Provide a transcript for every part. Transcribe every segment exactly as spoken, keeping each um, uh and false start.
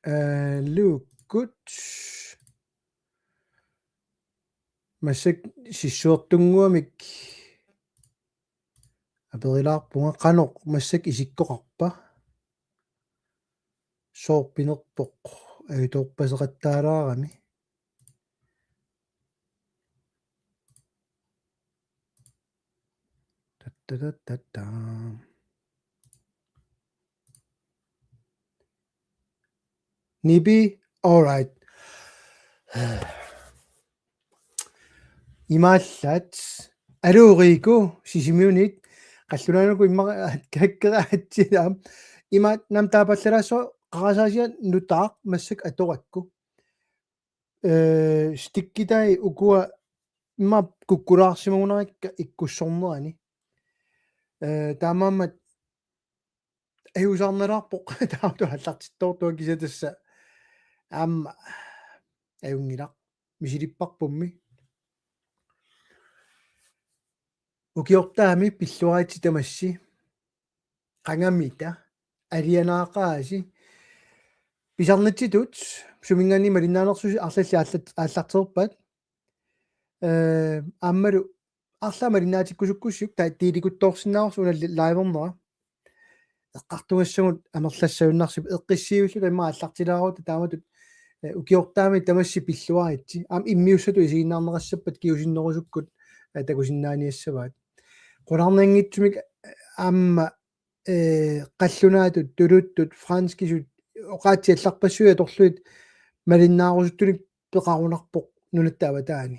Aluukkut. Massakkut sissuertunnguamik aperilaarpunga qanoq massakkut isikkoqarpa. Soorpinerpoq ajutoorpaseqattaalaarami. Tattatattatta. Nipi, all right. Imaallaat, aluu Riku, Sisimiunit, qallunaanut immaqa kakkeraatsi aamma. Imaat namtaapallalaassoq qarasaasiat nutaaq massakkut atorakku. Eh, stikkitai ukua immaqa kukkulaarsimagunarikka ikkussornerani. Eh, taamaammat ajuusaarnalaarpoq taava aallartittoortua kisianni tassa aamma ajunngilaq misilipparpummi. Ukiortaami pilluaritsi tamassi. Qangamita alianaaqaasi. Pisarnitsitut suminngaanniit malinnaanersusi arlallit aallat-, aallartereerpaat. Eh, aammalu arlaat malinnaatikkusukkussiuk taava tiilikuttoorsinnaavarsi una li-, live-ernera. Eqqartugassagut amerlassagunnarsippoq eqqissiivilluta immaqa aallartilaarutta taamatut, eh, ukiortaami tamassi pilluaritsi. Aamma immiussatut isiginnaarneqassappat kingusinnerusukkut, eh, takusinnaaniassavaat. Qularnanngitsumik, eh, aamma, eh, qallunaatut, tuluttut, franskisut, oqaatsit allarpassuit atorlugit malinnaarusuttunik peqarunarpoq nunatta avataani.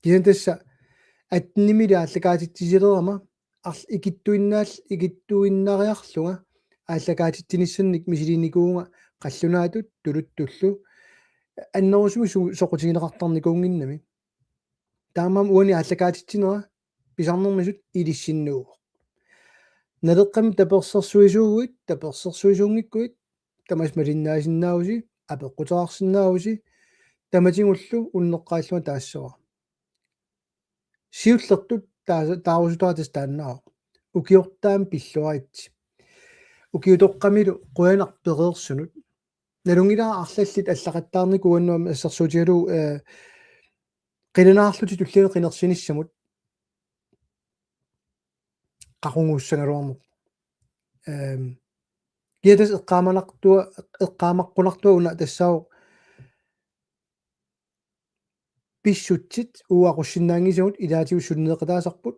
Kisianni tassa attenimili aallakaatitsilerama arl-, ikittuinnaal-, ikittuinnariarlunga aallakaatitsinissannik misiliinikuuvunga qallunaatut tuluttullu annerusumik su-, soqutigineqartarnikuunnginnami. Taamaammat uani aallakaatitsinera pisarnermisut ilissinnuuvoq. Naleqqamik tapersersuisuuguit, tapersersuisuunngikkuit, tamassi malinnaasinnaavusi, apeqquteqarsinnaavusi, tamatigullu unneqqaarlunga taassavara. Siullertut taa-, taarusutara tassa taannaavoq. Ukiortaami pilluaritsi. Ukiutoqqamilu qujanaq pereersunut. Nalunngilara arlallit allaqattaarnikuugaluarlugit assersuutigalugu, eh, qilanaarlutit tulliani qinersinissamut qaqugussangaluarnerput. Ehm, kisianni tassa eqqaamanartua, eqqaamaqqunartua una tassaavoq pissutsit uaqqussinnaanngisagut ilaatigut sunneeqataasarput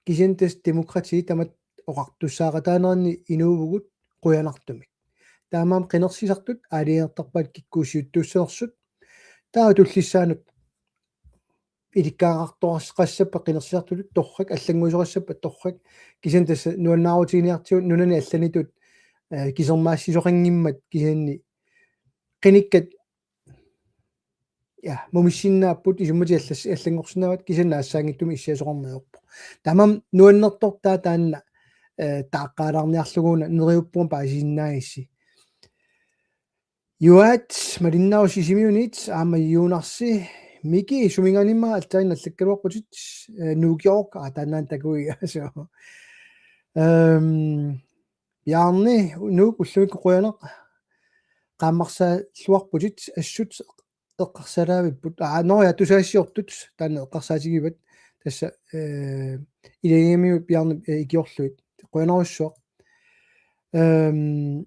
kisianni tassa demokrati tamatta oqartussaaqataaneranni inuuvugut qujanartumik. Taamaammat qinersisartut aalajangertarpaat kikkuussiuttuussanersut. Taava tullissaanut ilikkagaqartoqassappat qinersisartutut torrak, allannguisoqassappat torrak. Kisianni tassa nuannaarutiginiartigu nunani allanitut, eh, kisermaassisoqanngimmat kisianni qinikkat, ja, mumissinnaapput isummatit allas-, allanngorsinnaavat kisianni naassaanngitsumik issiasoqarneq ajorpoq. Taamaammat nuannertortaa taanna, eh, taaqqaalaarniarlugu una neriuppunga paasisinnaagissi. Juaat, malinnaavoq Sisimiunit, aamma Juunarsi, Miki, suminngaanniimmat aatsaat allakkaluarputit, eh, Nuuk York, aa, taannaana takuiga, so. Ehm, Bjarni, Nuuk ullumikkut qujanaq, qaammarsaalluarputit, assut eqqarsalaavipput, aa, nå ja, tusagassiortut, taanna eqqarsaatigivat, tassa, eh, ilagigamigit Bjarni, eh, ikiorlugit, qujanarsuaq. Ehm,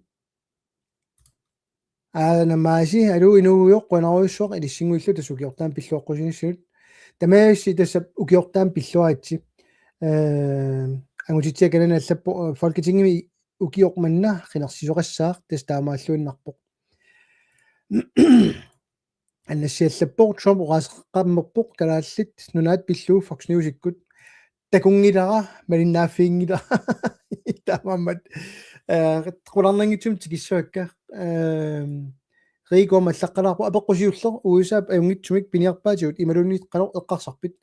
Aana Maasi, aluu Inuugujoq, qujanarujussuaq ilissinnguillutit tassa ukiortaami pilluaqqusinissinut. Tamassi tassa ukiortaami pilluaritsi. Eh, angutitsia kanani allappoq, eh, Folketingimi ukioq manna qinersisoqassaaq tassa taamaalluinnarpoq. Annassiallappoq Trump oqaaseqqammerpoq kalaallit nunaat pillugu Fox Newsikkut. Takunngilara, malinnaaffiginngilara. Taamaammat. Eh, qularnanngitsumik tikissavakka. Ehm, Riku aamma allaqqalaarpoq apeqqut siulleq U S A-p ajunngitsumik piniarpaatigut imaluunniit qanoq eqqarsarpit.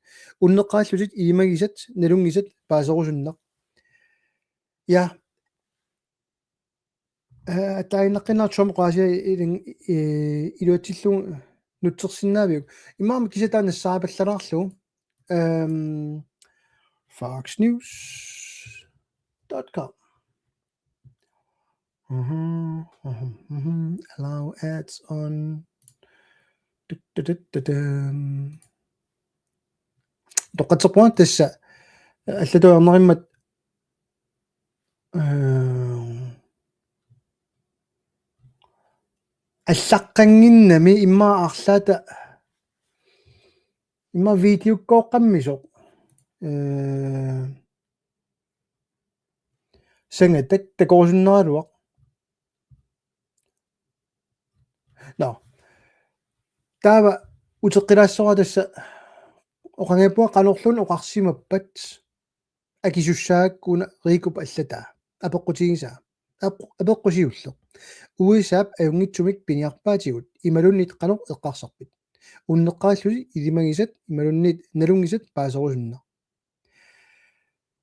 Unneqqarallutit ilimagisat, nalunngisat paaserusunnaq. Ja. Eh, ataaginnaqqinnaq Trump oqaasia ilin-, eh, iluatsillugu nutsersinnaaviuk. Imaammat kisianni taanna nassaaripallalaarlugu. Ehm, fox news dot com. Mhm. Mhm, mhm. Allow ads on. Tut, tut, tut, tut, tum. Toqqatserpunga tassa allatuarnerimmat, eh, allaqqannginnami immaqa arlaata immaqa videokkooqqammisoq. Eh, sangatak takorusunnaraluaq. Nå. Taava uteqqilaassavara tassa oqanngippunga qanorluunniit oqarsimappat akisussaagakku una Riikup allataa. Apeqqutigisaa. Apeq-, apeqqut siulleq. U S A-p ajunngitsumik piniarpaatigut imaluunniit qanoq eqqarsarpit? Unneqqarillusi ilimagisat imaluunniit nalunngisat paaserusunnaq.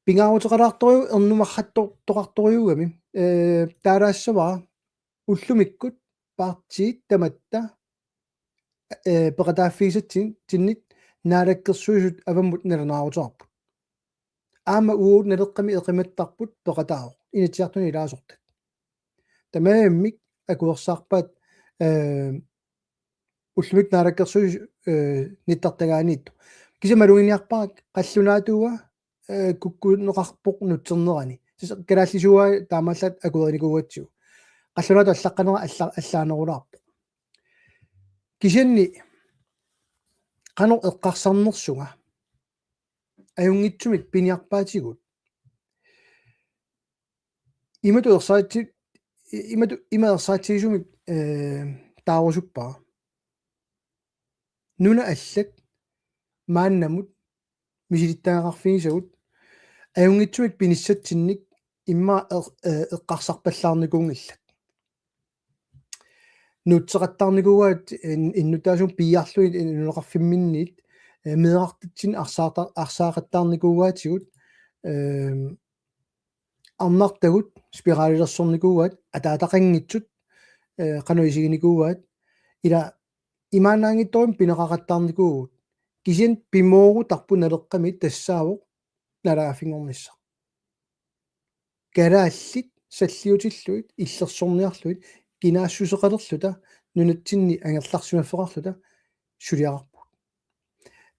Pingaaruteqalaartoruju-, ernumarrattor-, toqartorujuugami, eh, taalaassavara ullumikkut partiit tamatta, eh, peqataaffigisatsin-, tinnit Naalakkersuisut avammut nalunaaruteqarput. Aamma uagut Naleqqami eqimattarput peqataavoq Inatsisartuni ilaasortat. Tamarmik akuersaarpaat, eh, ullumikkut Naalakkersuisut, eh, nittartagaaniittoq. Kisianni maluginiarpara qallunaatuua, eh, kukkuneqarpoq nutsernerani. Tassa kalaallisuugai taamaallaat akuerinikuugatsigu. Qallunaatut allaqqanera alla-, allaanerulaarpoq. Kisianni qanoq eqqarsarnersunga ajunngitsumik piniarpaatigut. Imatut ersaritsi-, i-, imatut, ima ersaritsigisumik, eh, taarusuppara. Nunat allat maannamut misilittagaqarfigisagut ajunngitsumik pinissatsinnik immaqa eq-, eh, eqqarsarpallaarnikuunngillat. Nuutseqattaarnikuugaat in-, innuttaasut piiarlugit in-, nunaqarfimminniit, eh, meerartatsinnik arsaarta-, arsaaqattaarnikuugaatigut, ehm, arnartagut spiralilersornikuugaat, ataataqanngitsut, eh, qanoq isiginikuugaat, ila imaannaanngitsorujummik pineqaqattaarnikuuvugut. Kisianni pimoorutarput Naleqqami tassaavoq naalagaaffinngornissaq. Kalaallit salliutillugit, illersorniarlugit, kinaassuseqalerluta, nunatsinni angerlarsimaffeqarluta suliaqarpugut.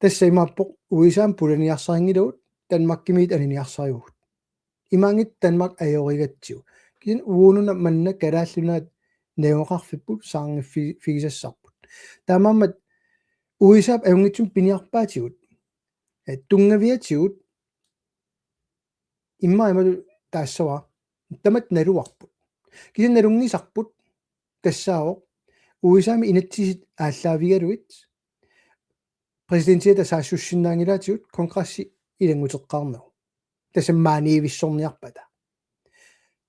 Tassa imaappoq U S A-mut pulaniarsarinngilagut, Danmarkimiit aniniarsarivugut. Imaanngitsoq Danmark ajorigatsigu. Kisianni uununa manna Kalaallit Nunaat najugaqarfipput saarngiffigi-, figisassarput. Taamaammat U S A-p ajunngitsumik piniarpaatigut. Eh, tunngaviatigut immaqa imatut taassavara. Tamatta naluarput. Kisianni nalunngisarput tassaavoq U S A-mi inatsisit aallaavigalugit præsidentiata saassussinnaanngilaatigut kongressi ilannguteqqaarnagu. Tassa maaniivissorniarpata.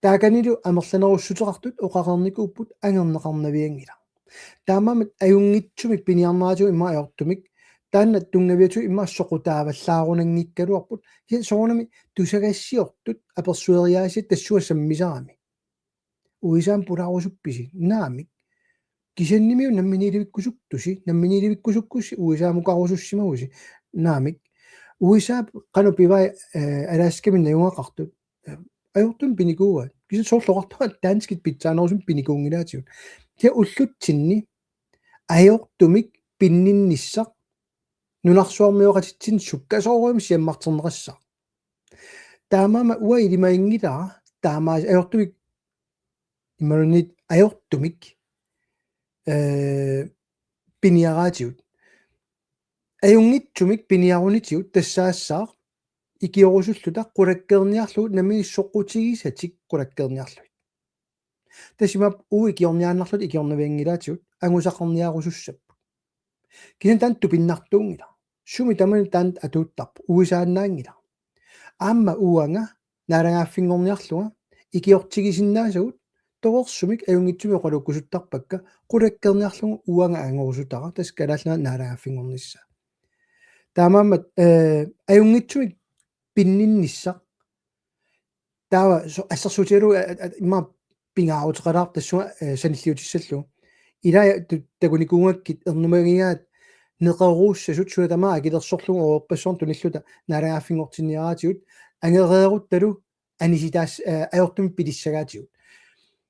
Taakanilu amerlanerussuteqartut oqareernikuupput angerneqarnavianngilaq. Taamaammat ajunngitsumik piniarneratigut immaqa ajortumik, taanna tunngaviatigut immaqa soqutaavallaarunanngikkaluarput, kisianni soorunami tusagassiortut apersueriaasiat tassunga sammisarami. U S A-mut pulaarusuppisi? Naamik. Kisiannimiut namminiilivikkusuktusi, namminiilivikkusukkussi U S A-mukarusussimagusi? Naamik. U S A qanoq pivai, eh, Alaskami najugaqartut? Eh, ajortumik pinikuuaat. Kisianni soorlu oqartunga danskit pitsaanerusumik pinikuunngilaatigut. Kisianni ullutsinni ajortumik pinninnissaq nunarsuarmioqatitsinnut sukkasoorujummik siammarterneqassaaq. Taamaammat uanga ilimaginngilara taamaas-, ajortumik imaluunniit ajortumik, eh, piniaraatigut. Ajunngitsumik piniarunitigut tassaassaaq ikiorusulluta qulakkeerniarlugu nammineq soqutigisatik qulakkeerniarlugit. Tassa imaappoq uagut ikiorniaannarluta ikiornavianngilaatigut angusaqarniarusussapput. Kisianni taanna tupinnartuunngilaq. Sumi tamanut taanna atuuttarpoq, U S A-nnaanngilaq. Aamma uanga naalagaaffinngorniarlunga ikiortigisinnaasagut torersumik ajunngitsumik oqalukkusuttarpakka qulakkeerniarlugu uanga angorusutara tassa Kalaallit Nunaat naalagaaffinngornissaa. Taamaammat, eh, ajunngitsumik pinninnissaq. Taava so-, assersuutigalugu, a-, a-, a-, immaqa pingaaruteqalaarpoq tassunga, eh, sanilliutissallugu. Ilaa tu-, takunikuugakkit ernumagigaat neqerorussasut suna tamaat akilersorlugu oorpassuarnut tunilluta naalagaaffinngortinniaraatigut angereeruttalu anisitaas-, eh, ajortumik pilissagaatigut.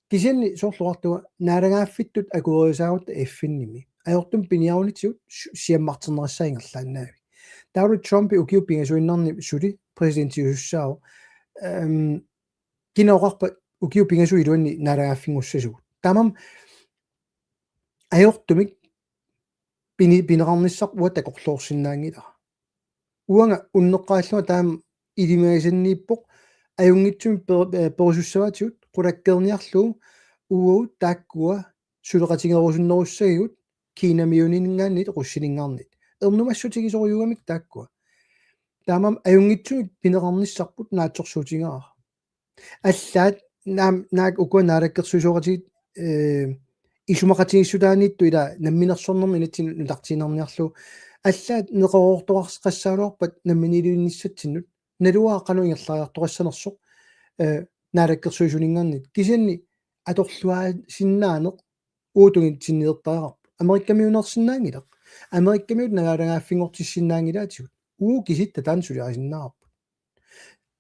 Kisianni soorlu oqartunga naalagaaffittut akuerisaarutta F N-imi. Ajortumik piniarunitigut su-, siammarterneqassaat ingerlaannavik. Taavalu Trumpi ukiut pingasuinnarni suli præsidentiusussaavoq. Ehm, kina oqarpa ukiut pingasut iluanni naalagaaffinngussasugut. Taamaammat ajortumik pini-, pineqarnissaq uanga takorloorsinnaanngilara. Uanga unneqqarillunga taama ilimagisanniippoq ajunngitsumik per-, eh, perusussavaatigut qulakkeerniarlugu uagut taakkua suleqatigerusunnerussagigut Kinamiuninngaanniit Russininngaanniit. Ernumassutigisorujuugamik taakkua. Taamaammat ajunngitsumik pineqarnissarput naatsorsuutigaara. Allaat naam-, naak ukua naalakkersuisooqatigiit, eh, isumaqatigiissutaaniittut ila namminersornermi inatsit nutartiinnarniarlugu. Allaat neqeroortoqassagaluarpat namminiilivinnissatsinnut. Naluara qanoq ingerlariartoqassanersoq, eh, naalakkersuisuninngaanniit. Kisianni atorluaasinnaaneq uagut tungitsinnilertariaqarpoq. Amerikkamiuunersinnaanngilaq. Amerikkamiut naalagaaffinngortissinnaanngilaatigut. Uagut kisitta taanna suliarisinnaavarput.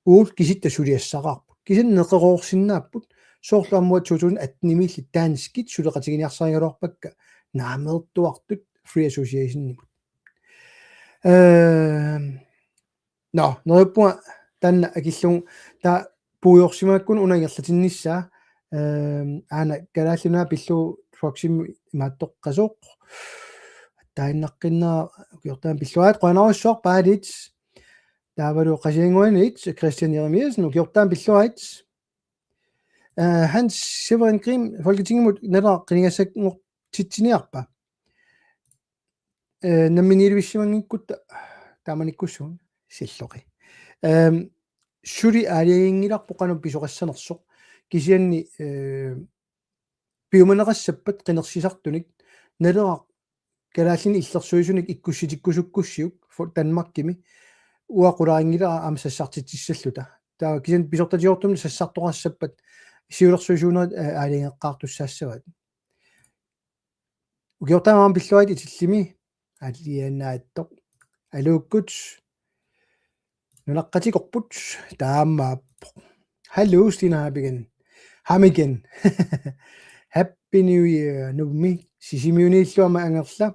Uagut kisitta suliassaqarput. Kisianni neqeroorsinnaapput. Soorlu aamma to tusind atten-imiilli danskit suleqatiginiarsarigaluarpakka naameertuartut Free Association-imut. Ehm, nå, neriuppunga taanna akillugu taava puigorsimagukkit una ingerlatinnissaa, ehm, aana Kalaallit Nunaat pillugu Foximi imaattoqqasoq. Taannaqqinna ukiortaami pilluarit qujanarsuaq Paalit. Taavalu Qasigiannguaniit Christian Jeremiassen ukiortaami pilluarit. Eh, Hans Severin Grim Folketingimut Naleraq qinigassanngortitsiniarpa? Eh, namminiilivissimanngikkutta taamanikkussuun silloqi. Ehm, suli aalajanginngilarput qanoq pisoqassanersoq. Kisianni, eh, piumaneqassappat qinersisartunik Naleraq kalaallinik illersuisunik ikkussitikkusukkussiuk for Danmarkimi uanga qularinngilara aamma sassartitsissalluta. Taava kisianni pisortatigoortumik sassartoqassappat siulersuisuunerit, eh, aalajangeqqaartussaassavaat. Ukiortaami aamma pilluarit Itillimi. Alianaattoq. Aluukkut. Nunaqqatikorput. Taamaappoq. Hallo, Stine Habigen. Hamigen. Happy New Year. Nuummi. Sisimiuniillu aamma Angerla.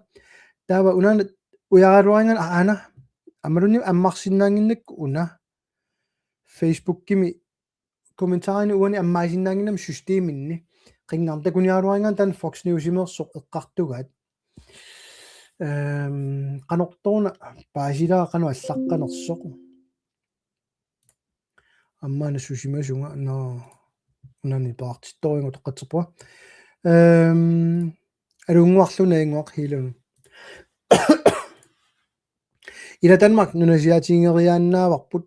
Taava unaana ujaraaluarinnga aana. Aammaluunniit ammarsinnaannginnakku una. Facebookimi kommentarini uani ammaasinnaannginnami systeminni. Qinngarn takuniaraluarinnga taanna Fox Newsimeersoq eqqartugaat. Ehm, qanortoq una paasilaaq qanoq allaqqanersoq. Aamma una susimasunga, nå, unaani paartittoringa utoqqatserpunga. Ehm, aluunnguarlu naannguaq hiilun. Ila Danmark nunasiaatigeriaannaavarput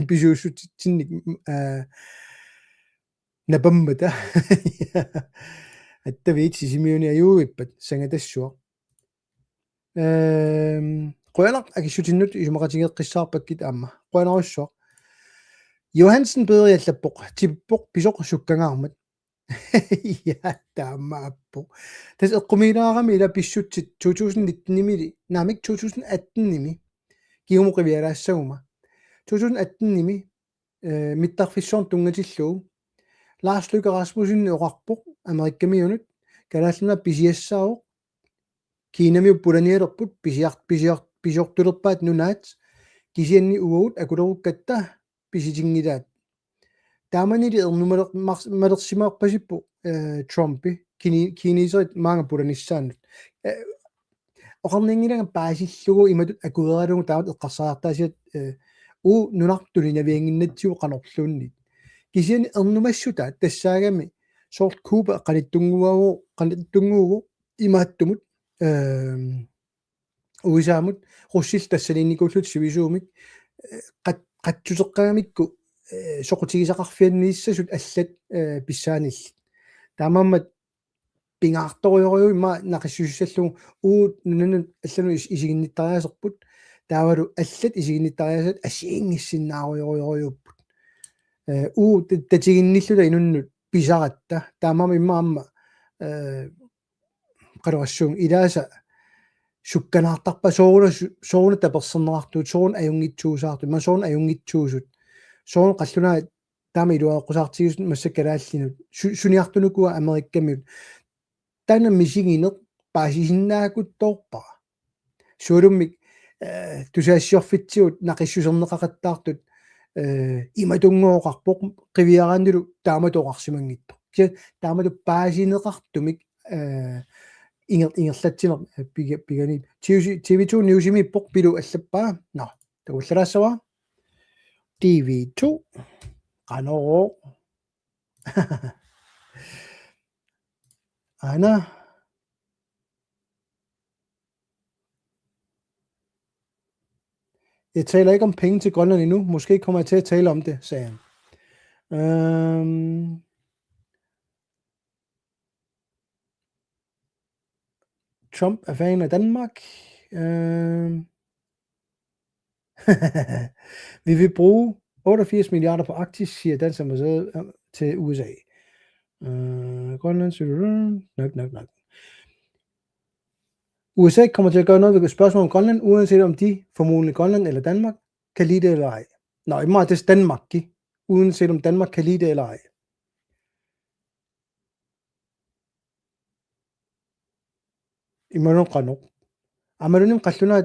pisuussutitsinnik, eh, napammata. Attaviit Sisimiuni ajuuippat sangatassuaq. Ehm, qujanaq akissutinnut isumaqatigeeqqissaarpakkit aamma. Qujanarsuaq. Johansen Peeri allappoq, tippoq pisoq sukkangaarmat. Ja, taamaappoq. Tassa eqqumiilaarami ila pissutsit to tusind nitten-imili, naamik to tusind atten-imi. Kingumut qivialaassaguma. To tusind atten-imi, eh, mittarfissuarnut tunngatillugu. Lars Løkke Rasmussen oqarpoq Amerikkamiunut, Kalaallit Nunaat pisiassaavoq, Kinamiut pulanialerput pisiar-, pisiar-, pisiortulerpaat nunaat, kisianni uagut akulerukkatta pisitinngilaat. Taamanili ernumaler-, mars-, malersimaarpasippoq, eh, Trumpi, kini-, kineserit maanga pulanissaannut. Eh, oqarnianngilanga paasillugu imatut akueralugu taamatut eqqarsariartaasiat, eh, uagut nunarput tuninaviannginnatsigu qanorluunniit. Kisianni ernumassutaa tassaagami soorlu Cuba qanittunnguuvoq, qanittunnguuvoq imaattumut, ehm, U S A-mut, Russillu tassaniinnikuullutik sivisuumik, eh, qat-, qatsuteqqagamikku, eh, soqutigisaqarfianniissasut allat, eh, pissaanillit. Taamaammat pingaartorujorujuuvoq immaqa naqissutissallugu uagut nunanut allanut is-, isiginnittariaaserput, taavalu allat isiginnittariaasaat assigiinngissinnaarujorujorujussuupput. Eh, uagut ta-, tatiginnilluta inunnut pisaratta, taamaammat immaqa aamma, eh, qanoq oqassuunga ilaasa sukkanaartarpaa sooruna su-, sooruna taperserneqartugut, sooruna ajunngitsuusaartut, imaluunniit sooruna ajunngitsuusut, sooruna qallunaat Taama iluaqqusaartigisut massakkut kalaallinut. Su-, suniartunukua Amerikkamiut. Taanna misigineq paasisinnaakuttoorpara. Sualummik, eh, tusagassiorfitsigut naqissuserneqaqattaartut, eh, imatunngooqarpoq qiviaraannilu taamatut oqarsimanngitsoq. Kisianni taamatut paasineqartumik, eh, inger-, ingerlatsineq, eh, piga-, pigaani. T V, T V to Newsimiippoq Pilu allappaa. Nå, takuallalaassavara. T V to. Qanorooq. Aana. Jeg taler ikke om penge til Grønland endnu. Måske kommer jeg til at tale om det, sagde han. Øhm, Trump er fan af Danmark. Øhm, vi vil bruge otteogfirs milliarder på Arktis, siger dansk ambassade, øh, til U S A. Øh, Grønland, snak, snak, snak. U S A kommer til at gøre noget ved spørgsmålet om Grønland, uanset om de, formodentlig Grønland eller Danmark, kan lide det eller ej. Nå, i meget det Danmark, ikke? Uanset om Danmark kan lide det eller ej. Imaluunniit qanoq. Aammaluunniit qallunaat.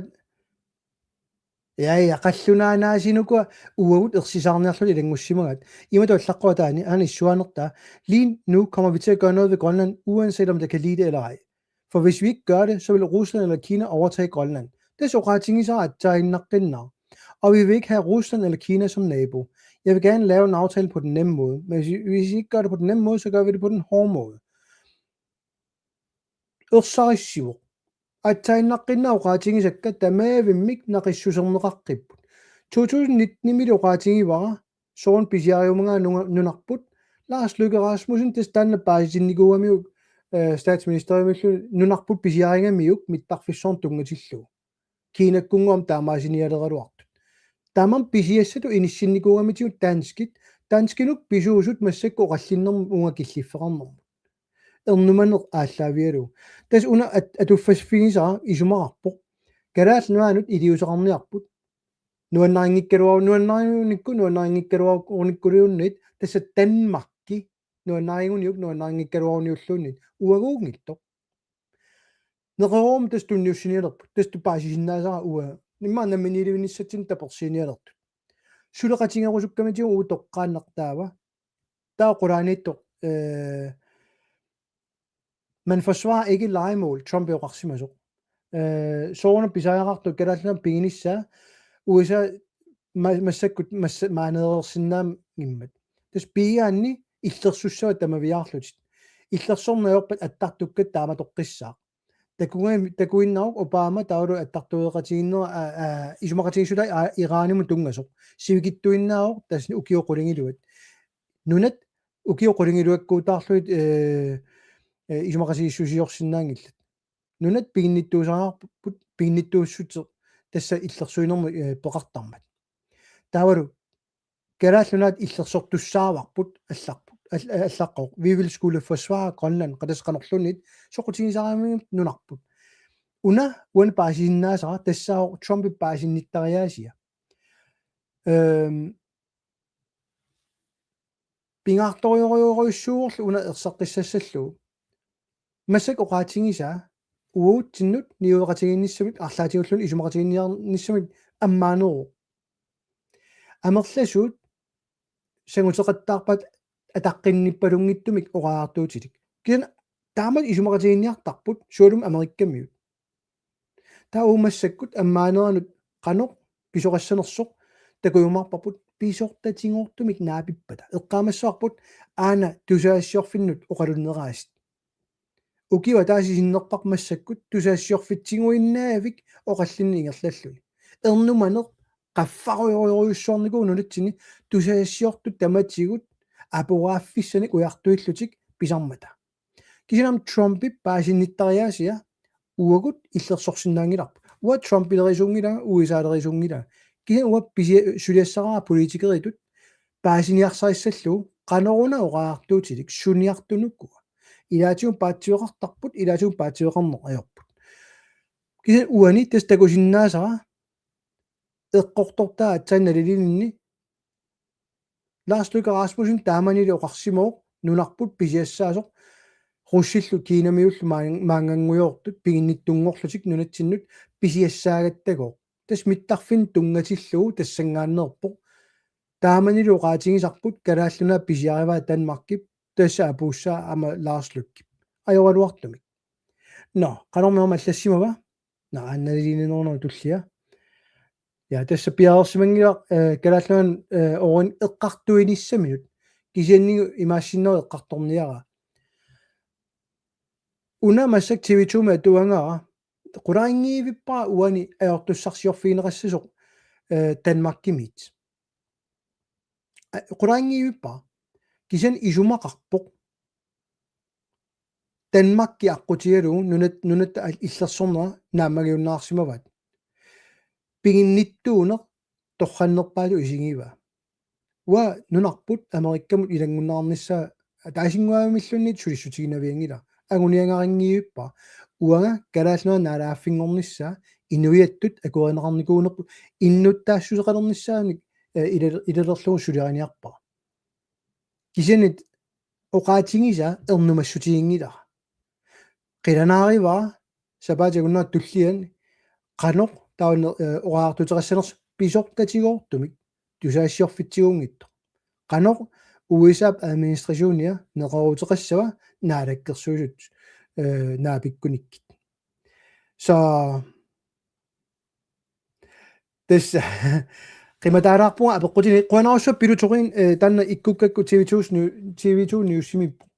Ja, ja, qallunaanaasinukua uagut ersisaarniarluta ilanngussimagat. Imatut allaqqavoq taanna, aana issuaanertaa. Lige nu kommer vi til at gøre noget ved Grønland, uanset om det kan lide det eller ej. For hvis vi ikke gør det, så vil Rusland eller Kina overtage Grønland. Tassa oqaatigisara aatsaannguaq. Og vi vil ikke have Rusland eller Kina som nabo. Jeg vil gerne lave en aftale på den nemme måde, men hvis vi, hvis vi ikke gør det på den nemme måde, så gør vi det på den hårde måde. Ersarissivoq. Aatsaannguaq oqaatigisakka tamaavimmik naqissuserneqaqqipput. To tusind nitten-imi oqaatigivara soorlu pisiariumagaa nunga-, nunarput. Lars Løkke Rasmussen tassa taanna paasitinnikuugamiuk, øh, statsministerimillu nunarput pisiarigamiuk mittarfissuarnut tunngatillugu. Kiinakkunngooq taamaasinialeraluartut. Tamanna pisiassatut inissinnikuugamitigut danskit, danskinut pisuusut massakkut oqallinnermut uunga killiffeqarnermut. Ernumaneq aallaavigalugu. Tassa una at-, atuffasiffigisara isumaqarpoq. Kalaallit Nunaannut iliuuseqarniarput. Nuannarinngikkaluaru-, nuannariunikku, nuannarinngikkaluarunikkuliunniit, tassa Danmarki, nuannariguniuk, nuannarinngikkaluaruniulluunniit, uaguunngitsoq. Neqeroorumik tassa tunniussinialerput, tassa paasisinnaasara uanga. Immaqa namminiilivinnissatsinnut tapersiinialertut. Suleqatigerusukkamitigut uagut toqqaannaq taava. Taava qulaaniittoq, øh, man forsvarer ikke lejemål, Trump oqarsimasoq. Øh, sooruna pisariaqartoq Kalaallit Nunaat piginissaa, U S A ma-, massakkut massa-, maaneereersinnaanngimmat. Tassa pigigaanni illersussavat tamaviaarlutit. Illersorneq ajorpat attartukkat taamatoqqissaaq. Takuga-, takuinnaruk Obama taavalu attartueqatigiinnera, aa, aa, isumaqatigiissutaat, aa, Iranimut tunngasoq. Sivikitsuinnaavoq tassa ukiut qulingiluat. Nunat ukiut qulingiluakkuutaarlugit, øh, øh, isumaqatigiissusiorsinnaanngillat. Nunat piginnittuusaraarput, piginnittuussuteq tassa illersuinermut, øh, peqartarmat. Taavalu Kalaallit Nunaat illersortussaavarput allarput, al-, allaqqavoq. Vi vil skulle forsvare Grønland, qatassa qanorluunniit soqutigisaramiuk nunarput. Una uani paasisinnaasara tassaavoq Trumpip paasinnittariaasia. Øhm, pingaartorujorujussuuvorlu una ersaqqissassallugu. Massakkut oqaatigisaa uagutsinnut niueqatigiinnissamik arlaatigulluunniit isumaqatigiinniarnissamik ammaaneruvoq. Amerlasuut sanguteqattaarpaat ataqqinnippalunngitsumik oqariartuutilik. Kisianni taamatut isumaqatigiinniartarput sualummik Amerikkamiut. Taava uagut massakkut ammaaneranut qanoq pisoqassanersoq takujumaarparput pisortatigoortumik naapippata. Eqqaamassavarput aana tusagassiorfinnut oqalunneraasiit. Ukiup ataaseq sinnerpaq massakkut tusagassiorfitsiguinnaavik oqallinneq ingerlalluni. Ernumaneq qaffarujorujorujussuarnikuuvoq nunatsinni tusagassiortut tamatigut aporaaffissanik ujartuillutik pisarmata. Kisianni Trumpip paasinnittariaasia uagut illersorsinnaanngilarput. Uanga Trumpilerisuunngilanga, U S A-lerisuunngilanga. Kisianni uanga pisi-, suliassaraara politikeritut paasiniarsarissallugu qanoruna oqariartuutilik suniartunukua. Ilaatigut paatsiveqartarput, ilaatigut paatsiveqarneq ajorput. Kisianni uani tassa takusinnaasara eqqortortaa aatsaat naliliininni Lars Løkke Rasmussen taamanilu oqarsimavoq nunarput pisiassaasoq russillu Kinamiullu maan-, maannganngortut piginnittunngorlutik nunatsinnut pisiassaagattagooq. Tassa mittarfinnut tunngatillugu tassanngaanneerpoq. Taamanilu oqaatigisarput Kalaallit Nunaat pisiarivaa Danmarkip, tassa apuussaa aamma Lars Løkkep. Ajoraluartumik. Nå, qanormi aamma allassimava? Nå, annaliliineruna tullia. Ja, tassa piareersimanngilaq, eh, Kalaallit Nunaanni, eh, orin eqqartuinissaminut. Kisianni imaassinneri eqqartorniaraa. Una massakkut T V to-mi atuagara. Qularinngivippara uani ajortussarsiorfigineqassasoq, eh, Danmarkimiit. A-, qularinngivippara. Kisianni isumaqarpoq. Danmarki aqqutigalugu nunat-, nunatta al-, illersornera naammagiunnaarsimavaat. Piginnittuuneq torrannerpaatut isigivaa. Uanga nunarput Amerikkamut ilanngunneqarnissaa ataasinnguamilluunniit sulissutiginavianngilaq. Anguniagarinngivippara. Uanga Kalaallit Nunaat naalaaffinngornissaa inuiattut akuerineqarnikuunerput innuttaassuseqalernissaanik, eh, ilal-, ilalerlugu suliariniarpara. Kisianni oqaatigisaa ernumassutiginngilara. Qilanaarivara sapaatip akunnerata tulliani qanoq taanna, eh, oqariartuuteqassanersoq pisoqatigoortumik tusagassiorfitsiguunngitsoq. Qanoq U S A-p administrationia neqerooruteqassava Naalakkersuisut, eh, naapikkunikkit. Så tassa qimataalaarpunga apeqqutini qujanarsuaq Pilutorin, eh, taanna ikkukkakku T V to nu-, T V to Newsimiippoq.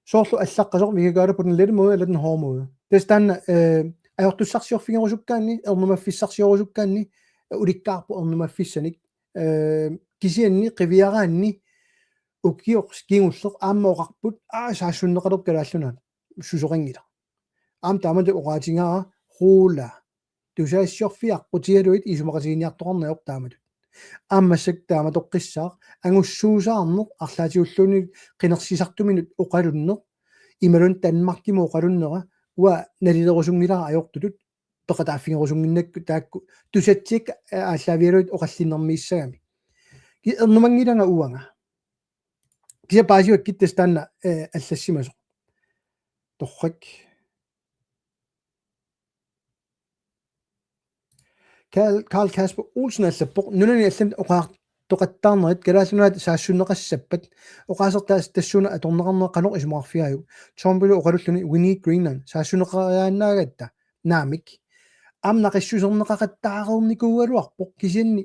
Soorlu allaqqasoq, vi kan gøre det på den lette måde eller den hårde måde. Tassa taanna, eh, ajortussarsiorfigerusukkaanni, ernumaffissarsiorusukkaanni, eh, ulikkaarpoq ernumaffissanik. Eh, kisianni qiviaraanni ukioq kingulleq aamma oqarput, aa, saassunneqalerpoq Kalaallit Nunaat. Susoqanngilaq. Aamma taamatut oqaatigaara ruula. Tusagassiorfiit aqqutigalugit isumaqatigiinniartoqarneq ajorpoq taamatut. Aamma massakkut taamatoqqissaaq angussuusaarneq arlaatigulluunniit qinersisartuminut oqalunneq imaluunniit Danmarkimut oqalunnera uanga nalilerusunngilara ajortutut peqataaffigerusunnginnakku taakku tusatsiak aallaavigalugit oqallinnermiissagami. Ki-, ernumanngilanga uanga. Kisianni paasivakkit tassa taanna, eh, allassimasoq. Torrak. Carl, Carl Kasper Olsen allappoq: Nunani allanit oqaartoqattaarnerit Kalaallit Nunaat saassunneqassappat oqaasertaa tassuuna atorneqarnera qanoq isumaqarfigaajuk? Trumpilu oqalulluni "We need Greenland", saassunneqariaannaagatta. Naamik. Aamma naqissuserneqaqattaareernikuugaluarpoq kisianni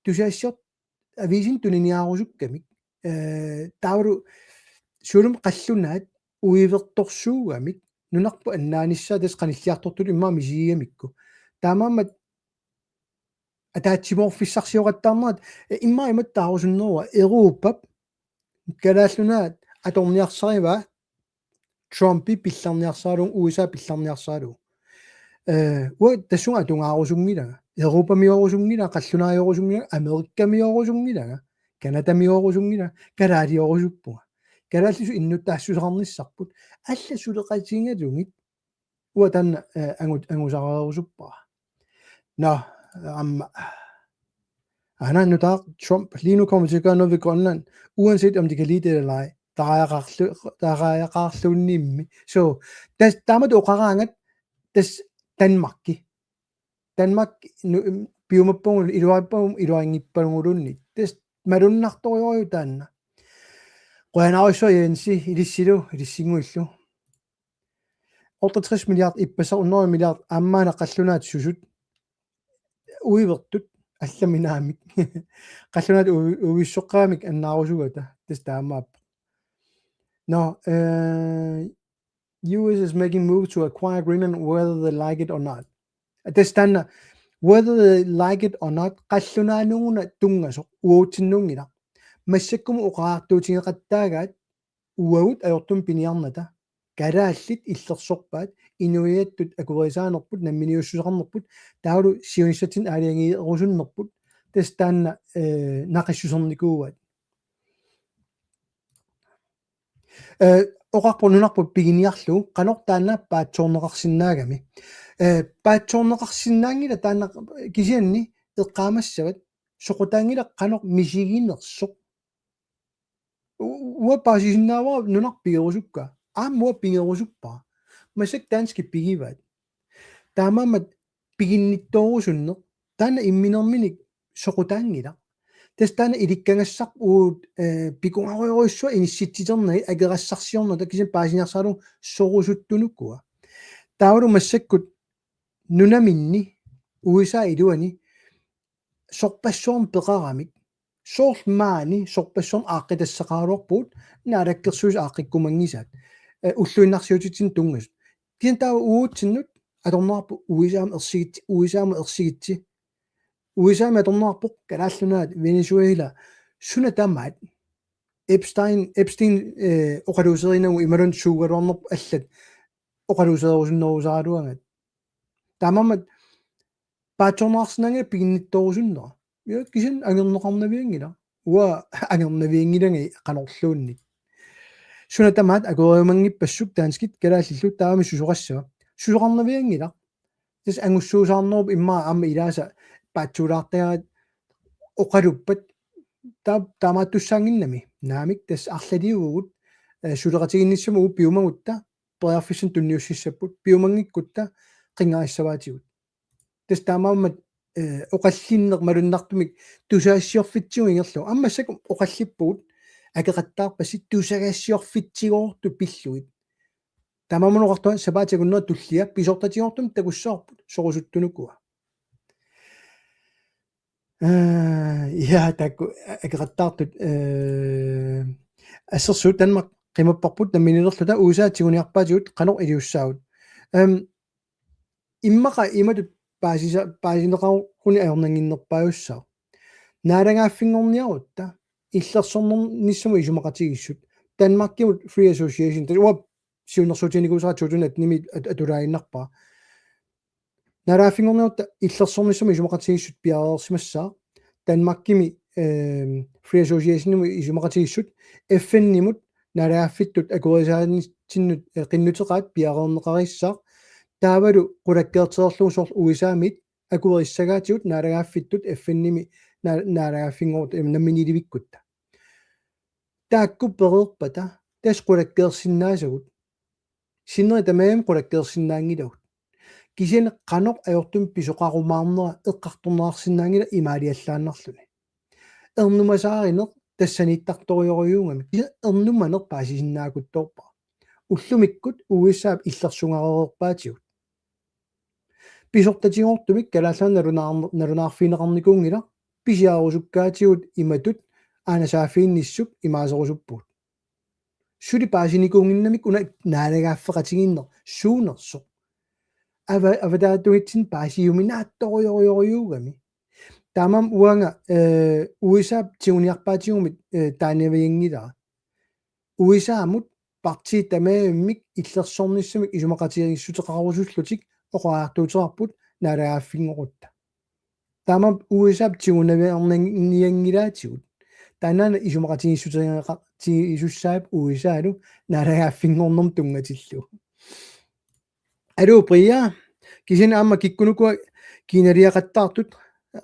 tusagassiortut aviisini tuniniaarusukkamik. Eh, taavalu suulumi qallunaat uivertorsuugamik nunarput annaanissaa tassa qanilliartortutut immaqa misigigamikku. Taamaammat ataatsimoorfissarsioqattaarnerat, eh, immaqa imatut taarusunnerua Europap Kalaallit Nunaat atorniarsarivaa Trumpi pillarniarsaralugu, U S A pillarniarsaralugu. Eh, uanga tassunga atugaarusunngilanga. Europamiorusunngilanga, qallunaajoorusunngilanga, Amerikamiorusunngilanga, Canadamiorusunngilanga, kalaaliorusuppunga. Kalaallisut innuttaassuseqarnissarput. Allat suleqatigalugit. Uanga taanna, eh, angut-, angusareerusuppara. Nå, aamma. Aana nutaaq Trump: Lige nu kommer vi til at gøre noget ved Grønland, uanset om de kan lide det eller ej. Tarajaqarlu-, tarajaqarluunniimmi. Så, tas-, taamatut oqaraangat tassa Danmarki. Danmark nu, piumappagu, iluarippagu, iluarinngippaluunniit. Tassa malunnartorujuk taanna. Qujanarsuaq Jensi, ilissilu, ilissinnguillu. Otteogtres milliard ippassaq hundrede milliard aamma qallunaat susut. Uivertut allamik naamik. Qallunaat ui-, uivissoqqaamik annaarusugata. Tassa taamaappoq. Nå, eh, U S is making move to acquire Greenland whether they like it or not. Tassa taanna, whether they like it or not, qallunaanuguna tunngasoq uatsinnunngilaq. Massakkumut oqariartuutigeqattaagaat uagut ajortumik piniarnata. Kalaallit illersorpaat, inuiattut akuerisaanerput, namminiussuseqarnerput, taavalu siunissatsinnik aalajangerusunnerput, tassa taanna, eh, naqissusernikuuaat. Eh, oqarpoq nunarput piginiarlugu, qanoq taanna paatsoorneqarsinnaagami. Eh, paatsoorneqarsinnaanngilaq taanna kisianni eqqaamassavat, soqutaanngilaq qanoq misiginersoq. U-, uanga paasisinnaavara nunarput pigerusukkaa. Aamma uanga pigerusuppara. Massakkut danskit pigivaat. Taamaammat piginnittoorusunneq. Taanna imminerminik soqutaanngilaq. Tassa taanna ilikkagassaq uagut, eh, pikungarujorujussuaq inissitsiternerit akerassarsiorneq, taava kisianni paasiniarsaralugu sorusuttunukua. Taavalu massakkut nunaminni, U S A iluani, sorpassuarnik peqaramik, soorlu maani sorpassuarnik aaqqitassaqaraluarpugut, naalakkersuisut aaqqikkumanngisaat, eh, ulluinnarsiutitsinnut tunngasut. Kisianni taava uatsinnut atorneqarpoq U S A-mut ersigitsi, U S A-mut ersigitsi. U S A-mi atorneqarpoq Kalaallit Nunaat, Venezuela, suna tamaat. Epstein, Epstein, eh, oqaluuserinagu imaluunniit suugaluarnerput allat oqaluuserusunnerusaraluagaat. Taamaammat paatsoorneqarsinnaanngilaq piginnittoorusunnera. Ja, kisianni angerneqarnavianngilaq. Uanga angernavianngilanga qanorluunniit. Suna tamaat akueriumanngippassuit danskit kalaallillu taamami susoqassava. Susoqarnavianngilaq. Tassa angussuusaarnerup immaqa aamma ilaasa paatsuulaartagaat oqaluppat taa-, taamaattussaannginnami. Naamik, tassa arlaliuvugut, eh, suleqatigiinnissamut uagut piumagutta, periarfissanik tunniussissapput, piumanngikkutta qinngarissavaatigut. Tassa taamaammat, eh, oqallinneq malunnartumik tusagassiorfitsigut ingerlavoq. Aamma massakkut oqallippugut akeqattaarpassi tusagassiorfitsigoortut pillugit. Taamaammat oqartunga sapaatip akunnera tullia pisortatigoortumik takussavarput sorusuttunukua. Eh, ja, taakku akeqattaartut, eh, assersuut Danmark qimapparput namminiilerluta U S A tiguniarpaatigut qanoq iliussaagut. Em, immaqa imatut paasisa-, paasineqarunik ajornannginnerpaajussaaq. Naalagaaffinngorniarutta illersornissamut isumaqatigiissut. Danmarkimut Free Association. Tassa uanga siunnersuutiginikuusara to tusind atten-imi at-, atulaaginnarpara. Naalagaaffinngorniarutta illersornissamut isumaqatigiissut piareersimassaaq. Danmarkimi, ehm, Free Associationimut isumaqatigiissut F N-imut naalagaaffittut akuerisaanitsinnut, eh, qinnuteqaat piareerneqarissaaq. Taavalu qulakkeertereerlugu soorlu U S A-mit akuerissagaatigut naalagaaffittut F N-imi naa-, naalagaaffinngorutta, eh, namminiilivikkutta. Taakku pereerpata tassa qulakkeersinnaasagut. Sinneri tamarmik qulakkeersinnaanngilagut. Kisianni qanoq ajortumik pisoqarumaarnera eqqartorneqarsinnaanngilaq imaaliallaannarluni. Ernumasaarineq tassaniittartorujorujuugami. Kisianni ernumaneq paasisinnaakuttoorpara. Ullumikkut U S A-p illersugareerpaatigut. Pisortatigoortumik Kalaallit Nunaat nalunaar-, nalunaarfigineqarnikuunngilaq, pisiarerusukkaatigut imatut aana saaffiginnissuk imaaserusuppugut. Suli paasinikuunnginnamikku una naalagaaffeqatigiinneq suunersoq. Ava-, avataatungitsinni paasiuminaattorujorujorujuugami. Taamaammat uanga, eh, U S A-p tiguniarpaatigummi, eh, taannavianngilara. U S A-mut partiit tamarmik illersornissamik isumaqatigiissuteqarusullutik oqariartuuteqarput naalagaaffinngorutta. Taamaammat U S A-p tigunaviarnianngilaatigut. Taannaana isumaqatigiissuteqartigisussaavoq U S A-lu naalagaaffinngornermut tunngatillugu. Aluu, Priya, kisianni aamma kikkunuku kiinaliaqattaartut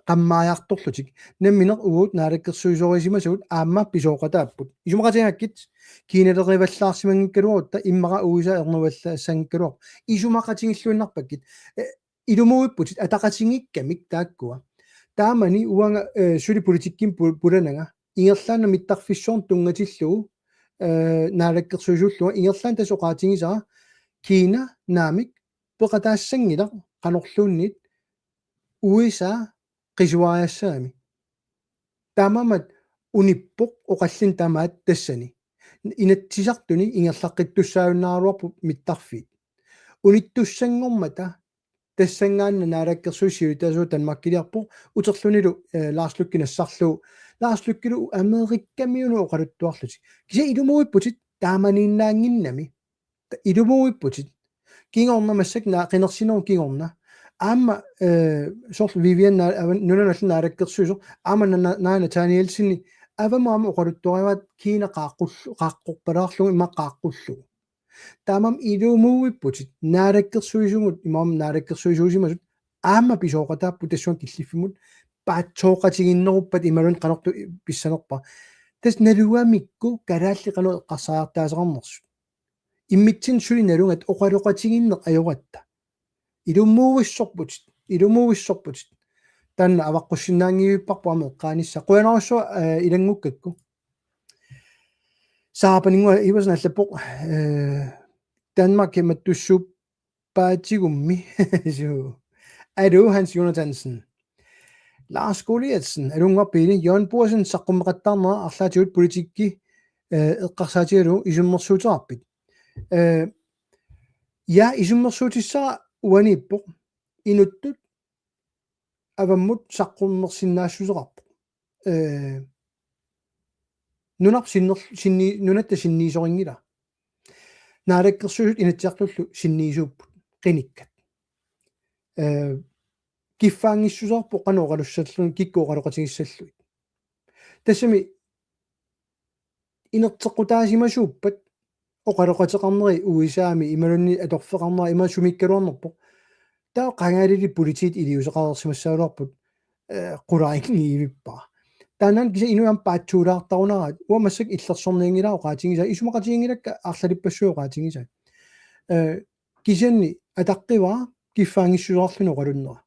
qammariartorlutik. Nammineq uagut naalakkersuisorisimasagut aamma pisooqataapput. Isumaqatigigakkit kiinalerivallaarsimanngikkaluarutta immaqa U S A ernuvallaassanngikkaluarpoq. Isumaqatigilluinnarpakkit. Eh, ilumuuipputit ataqatigiikkamik taakkua. Taamani uanga, eh, suli politikkimi pu-, pulananga. Ingerlaannaq mittarfissuarnut tunngatillugu, eh, naalakkersuisuullunga ingerlaannaq tassa oqaatigisara Kiina naamik peqataassanngilaq qanorluunniit U S A qisuariassagami. Taamaammat unippoq oqallinneq tamaat tassani. Inatsisartuni ingerlaqqittussaajunnaaraluarpoq mittarfiit. Unittussanngormata tassanngaannaq naalakkersuisut siulittaasuat Danmarkiliarpoq uterlunilu, eh, Lars Løkke Rasmussen nassarlugu. Lars Løkkellu Amerikamiunut oqaluttuarlutik. Kisianni ilumuuipputit taamaniinnaannginnami. Ilumuuipputit. Kingorna massakkut naa-, qinersinerup kingorna. Aamma, eh, soorlu Vivian naa-, avan-, nunanut allanut naalakkersuisoq. Aamma na-, na-, Naja Nathanielsen avammut aamma oqaluttuarivaat Kiina qaaqqul-, qaaqqorpalaarlugu immaqa qaaqqullugu. Taamaammat ilumuuipputit naalakkersuisugut imaammat naalakkersuisuusimasut aamma pisooqataapput tassunga killiffimmut paatsooqatigiinneruppat imaluunniit qanortoq pissanerpa. Tassa nalugamikku kalaallit qanoq eqqarsariartaaseqarnersut. Immitsinnut suli nalugatta oqaloqatigiinneq ajoratta. Ilumuuissorputit, ilumuuissorputit. Taanna avaqqussinnaanngivipparput aamma eqqaanissaq. Qujanarsuaq, eh, ilanngukkakku. Saapaninnguaq Iversen allappoq, eh, Danmark mattussuuppaatigummi. Suu. Aluu Hans Jonathansen. Lars Goliathsen, Alunnguaq Pele, Jørgen Borsen saqqummeqattaarnera arlaatigut politikki, eh, eqqarsaatigalugu isummersuuteqarpit. Eh, ja, isummersuutissara uaniippoq, inuttut avammut saqqummersinnaassuseqarpoq. Eh, nunarput sinner-, sinni-, nunatta sinniisorinngilara. Naalakkersuisut Inatsisartullu sinniisuupput qinikkat. Eh, kiffaanngissuseqarpoq qanoq oqalussallugit, kikkut oqaloqatigissallugit. Tassami inerteqqutaasimasuuppat oqaloqateqarneri U S A-mi imaluunniit atorfeqarnera ima sumiikkaluarnerpoq. Taava qangalili politiit iliuuseqareersimassagaluarput, eh, qularinngivippara. Taannaana kisianni inuit aamma paatsuulaartarunaraat, uanga massakkut illersornianngilara oqaatigisaa, isumaqatiginngilakka arlalippassuit oqaatigisaat. Eh, kisianni ataqqivara kiffaanngissuseqarluni oqalunnera.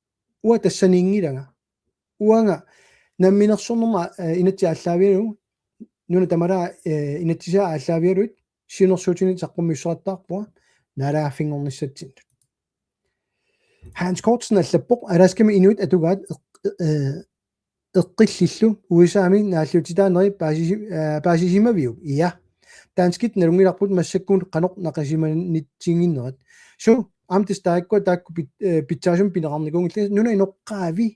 Uanga tassaniinngilanga. Uanga namminersornerma, eh, inatsit aallaavigalugu, nunat tamarmik, eh, inatsisaat aallaavigalugit, siunnersuutinik saqqummiussaqattaarpunga naalagaaffinngornissatsinnut. Hans Kortsen allappoq, Alaskami inuit atugaat eq-, eh, eqqillillu U S A-mi naalliutsitaaneri paasisi-, eh, paasisimaviuk? Ja. Danskit nalunngilarput massakkut qanoq naqisimanitsinginnerat. Suu, aamma tassa taakkua taakku pit-, eh, pitsaasumik pineqarnikuunngillat, nunap inoqqaavi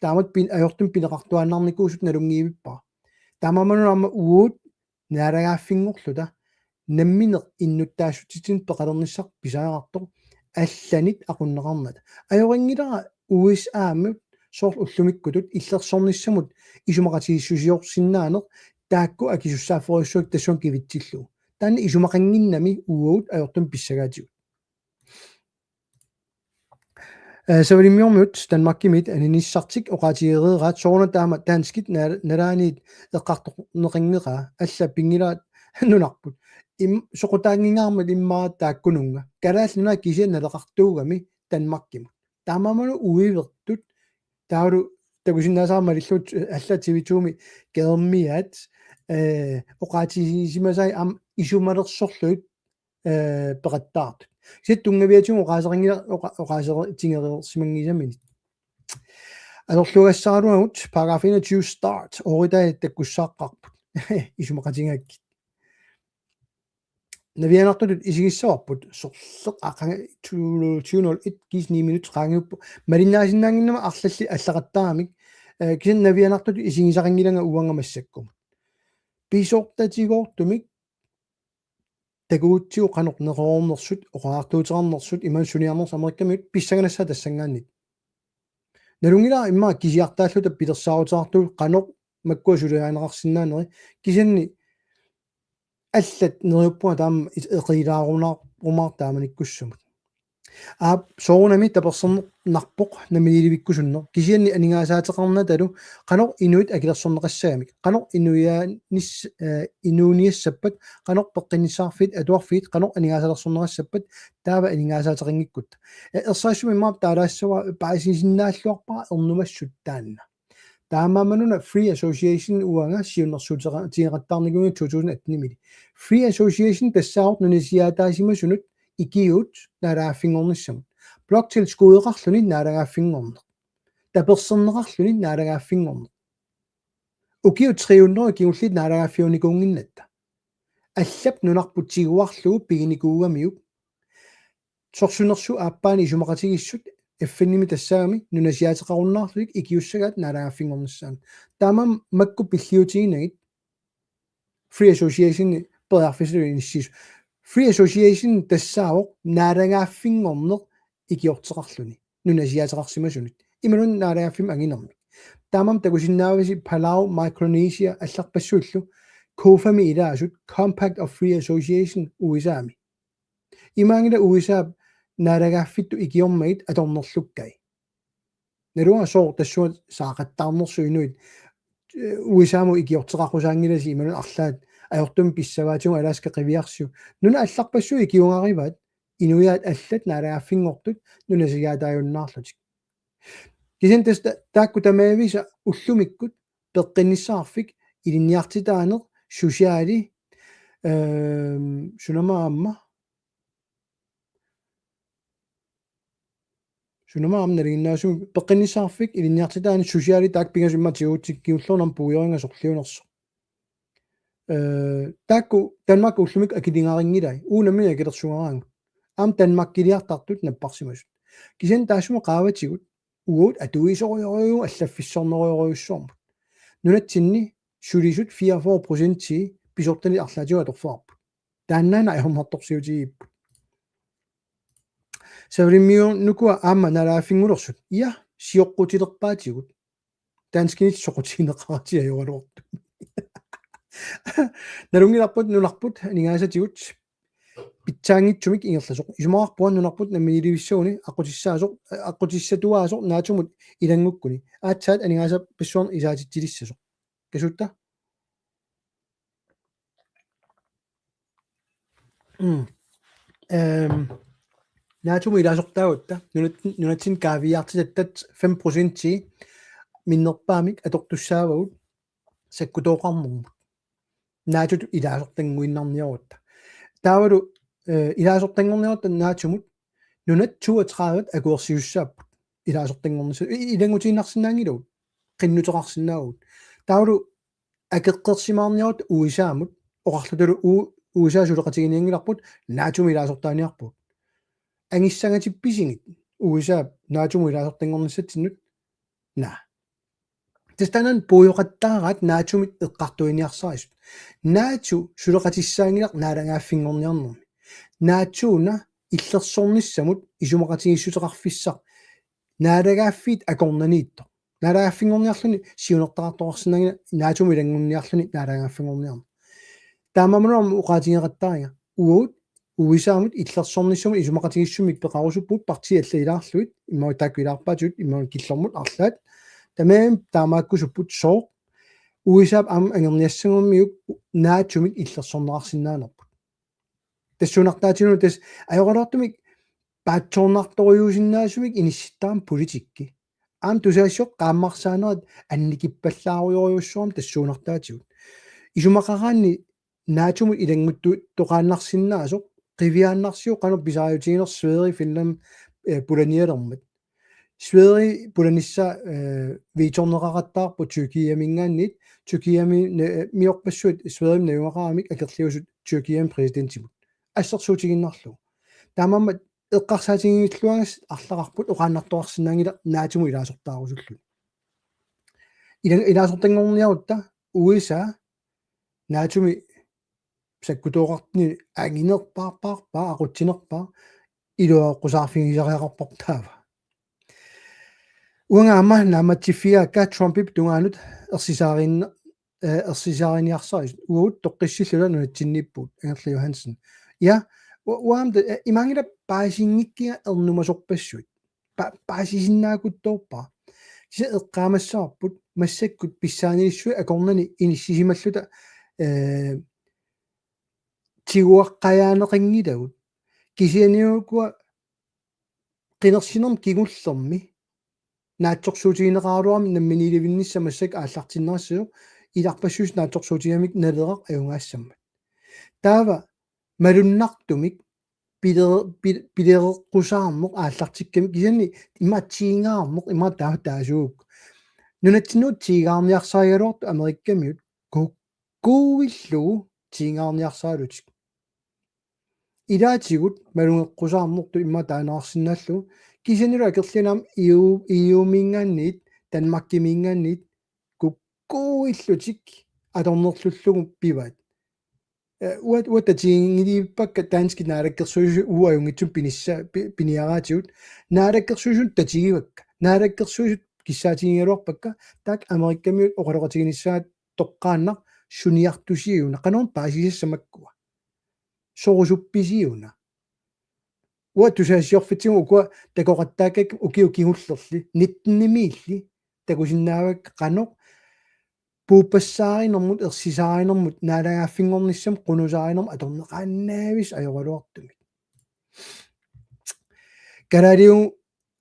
taamatut pin-, ajortumik pineqartuaannarnikuusut nalunngivippara. Taamaammat aamma uagut naalagaaffinngorluta nammineq innuttaassutsitsinnut peqalernissaq pisariaqartoq allanit aqunneqarnata. Ajorinngilara U S A-mut soorlu ullumikkutut illersornissamut isumaqatigiissusiorsinnaaneq taakku akisussaafferujussuit tassunga kivitsillugu. Taanna isumaqannginnami uagut ajortumik pissagaatigut. Eh, Savalimmiormiut Danmarkimiit aninissartik oqaatigereeraat sooruna taama danskit nal-, nalaaniit eqqartorneqanngeqaa, allat pinngilaat nunarput. Im-, soqutaanngingaarmat immaqa taakkununnga. Kalaallit Nunaat kisiat naleqartuugami Danmarkimut. Taamaammat uivertut, taavalu takusinnaasara malillugu, eh, allat T V to-mi Germiat, eh, oqaatigisimasai aamma isumalersorlugit, eh, peqattaartut. Kisianni tunngaviatigut oqaaseqanngila-, oqa-, oqaaseqatigereersimanngisaminit. Atorluagassaraluagut paragraf enogtyve start, ooritai takkussaaqqaarput. Isumaqatigaakkit. Navianartutut isigissavarput, sorleq aqaga tyve nul et, kiisa ni minut qaangiuppoq. Malinnaasinnaannginnama arlallit allaqattaaramik, eh, kisianni navianartutut isigisaqanngilanga uanga massakkumut. Pisortatigoortumik takugutsigu qanoq neqeroornersut, oqariartuuteqarnersut, imaluunniit suniarnersut Amerikamiut pissanganassaat tassanngaanniit. Nalunngilara immaqa kisiartaalluta pilersaaruteqartugut qanoq makkua suliarineqarsinnaaneri, kisianni allat neriuppunga taama is-, eqiilaarunaarumaartut taamanikkussamut. Aap, soorunami tapersersornarpoq namminiilivikkusunneq. Kisianni aningaasaateqarnatalu qanoq inuit akilersorneqassagamik, qanoq inuiaanis-, eh, inuuniassappat, qanoq peqqinnissaqarfiit atuarfiit, qanoq aningaasalersorneqassappat, taava aningaasaateqanngikkutta. Eh, ersarissumik immaqa taalaassavara paasisinnaalluarpara ernumassuk taanna. Taamaammat una Free Association uanga siunnersuutigeqattaarnikuuvunga to tusind atten-imili. Free Association tassaavoq nunasiaataasimasunut ikiuut naalagaaffinngornissamut. Bloktilskuddeqarluni naalagaaffinngorneq. Taperserneqarluni naalagaaffinngorneq. Ukiut tre hundrede kingulliit naalagaaffiunikuunnginnatta. Allap nunarput tiguarlugu piginikuugamiuk. Sorsunnersuut aappaanni isumaqatigiissut F N-imi tassaagami nunasiaateqarunnaarlutik ikiussagaat naalagaaffinngornissaanut. Taamaammat makku pilliutiginagit Free Association periarfissalu inissiisoq. Free Association tassaavoq naalagaaffinngorneq ikiorteqarluni nunasiaateqarsimasunut. Imaluunniit naalagaaffimmik anginermik. Taamaammat takusinnaavasi Palau, Micronesia allarpassuillu COFA-mi ilaasut Compact of Free Association U S A-mi. Imaanngilaq U S A-p naalagaaffittut ikiormagit atornerlukkai. Naluara sooq tassunga saaqattaarnersut inuit U S A-mut ikiorteqarusaanngilasi imaluunniit arlaat ajortumik pissavaatigut Alaska qiviarsiuk. Nunat allarpassuit ikiugarivaat inuiaat allat naalagaaffinngortut nunasigaataajunnaarlutik. Kisianni tassa taakku tamaavisa ullumikkut peqqinnissaqarfik ilinniartitaaneq, sociali, ehm, sunama aamma. Sunama aamma nalinginnaasumik peqqinnissaqarfik ilinniartitaaneq, sociali taakku pingasut immaqa tiguutsikkiullugu aamma puigorinngasoq sorliunersoq. Eh, taakku Danmark ullumikkut akiligarinngilaat, uagut nammineq akilersugaraangat. Aamma Danmarkiliartartut napparsimasut. Kisianni taassuma qaavatigut uagut atuisorujorujuuvoq allaffissornerujorujussuarmut. Nunatsinni sulisut fireogfyrre procentii pisortanit arlaatigut atorfeqarput. Taannaana ajornartorsiutigigipput. Savalimmiunukua aamma naalagaaffinngulersut. Ja, sioqqutilerpaatigut. Danskinit soqutigineqaratik ajoraluartumik. Nalunngilarput nunarput aningaasatigut pitsaanngitsumik ingerlasoq. Isumaqarpunga nunarput namminiilivissaguni aqqutissaasoq, aqqutissatuaasoq NATO-mut ilanngukkuni. Aatsaat aningaasarpassuarnik isaatitsilissasoq. Kasuutta? Mm. Ehm, NATO-mut ilaasortaagutta, nunat-, nunatsinni kaaviiaartitattat fem procentii minnerpaamik atortussaavagut sakkutooqarnermut. NATO-t ilaasortannguinnarniarutta. Taavalu, eh, ilaasortanngorniarutta NATO-mut nunat toogtredive akuersisussaapput. Ilaasortanngornissaq i-, ilanngutiinnarsinnaanngilagut. Qinnuteqarsinnaavugut. Taavalu akeqqersimaarniarutta U S A-mut, oqarlutalu U-, U S A suleqatiginianngilarput, NATO-mut ilaasortaaniarpugut. Angissangatippisigit U S A NATO-mut ilaasortanngornissatsinnut? Naa. Tassa taanna puigoqattaaraat NATO-mit eqqartuiniarsarisut. NATO suleqatissaanngilaq naalagaaffinngorniarnermi. NATO-na illersornissamut isumaqatigiissuteqarfissaq naalagaaffiit akornanniittoq. Naalagaaffinngorniarluni siunertaqartoqarsinnaanngilaq NATO-mut ilanngunniarluni naalagaaffinngorniarneq. Taamaammat aamma oqaatigeqattaariga. Uagut U S A-mut illersornissamut isumaqatigiissummik peqarusupput partiit allat ilaarlugit, immaqa taakku ilaarpaatigut, immaqa killormut arlaat. Tamarmik taamaakkusupput sooq. U S A-p aamma angerniassagamiuk NATO-mit illersorneqarsinnaanerput. Tassuunartaatigut tassa ajoraluartumik paatsoornartorujussuusinnaasumik inissittaraat politikki. Aamma tusagassiortut qaammarsaanerat annikippallaarujorujussuarmik tassuunartaatigut. Isumaqaraanni NATO-mut ilannguttoqaannarsinnaasoq, qiviaannarsiuk qanoq pisariutiginersoq Sverige, Finland, eh, pulanialermat. Sverige pulanissaa, eh, vetorneqaqattaarpoq Tyrkiaminngaanniit, Tyrkiami ne-, miorpassuit Sverigemi najugaqaramik akerliusut Tyrkiami præsidentimut. Assersuutigiinnarlugu. Taamaammat eqqarsaatiginngilluagassi arlaqarput oqaannartoqarsinnaanngilaq NATO-mut ilaasortaarusulluni. Ila-, ilaasortanngorniarutta U S A NATO-mi sakkutooqartuni anginerpaarpaarpaa aqutsinerpaa iluaqqusaarfigisariaqarparput taava. Uanga aamma naammatsiffigaakka Trumpip tungaanut ersisaarinna-, eh, ersisaariniarsarisut uagut toqqissilluta nunatsinniippugut, Angerla Johansen. Ja, u-, uanga, eh, imaanngilaq paasinngikkiga ernumasorpassuit. Pa-, paasisinnaakuttoorpara. Kisianni eqqaamassavarput massakkut pissaanilissuit akornanni inissisimalluta, eh, tiguaqqajaaneqanngilagut. Kisianni ukua qinersinermi kingullermi naatsorsuutigineqaraluarami namminiilivinnissaq massakkut aallartinneqassasoq, ilarpassuisa naatsorsuutigigamik Naleraq ajugaassammat. Taava malunnartumik pile-, pil-, pilereqqusaarneq aallartikkamik, kisianni ima tiingaarneq ima taa-, taasuguk. Nunatsinnut tiingaarniarsarigaluartut Amerikkamiut kukkuillugu tiingaarniarsaralutik. Ilaatigut malugeqqusaarnertut immaqa taaneqarsinnaallugu, kisiannili akerlianik aamma E U, E U-minngaanniit, Danmarkiminngaanniit kukkuillutik atornerlullugu pivaat. Eh, uat-, uattut tatiginngiliippakka danskit naalakkersuisut uagut ajunngitsumik pinissa-, pi-, piniaraatigut. Naalakkersuisut tatigivakka. Naalakkersuisut kissaatigigaluarpakka, taakku Amerikkamiut oqaloqatiginissaat toqqaannaq suniartusiuna. Qanormi paasisassamakku. Sorusuppisiuna. Uanga tusagassiorfitsigut ukua takoqattaakkakka ukiut kingullerni, nitten-imiilli, takusinnaavakka qanoq puuppassaarinermut, ersisaarinermut, naalagaaffinngornissamut, qunusaarinermut atorneqaannavissut ajoraluartumik. Kalaaliu-,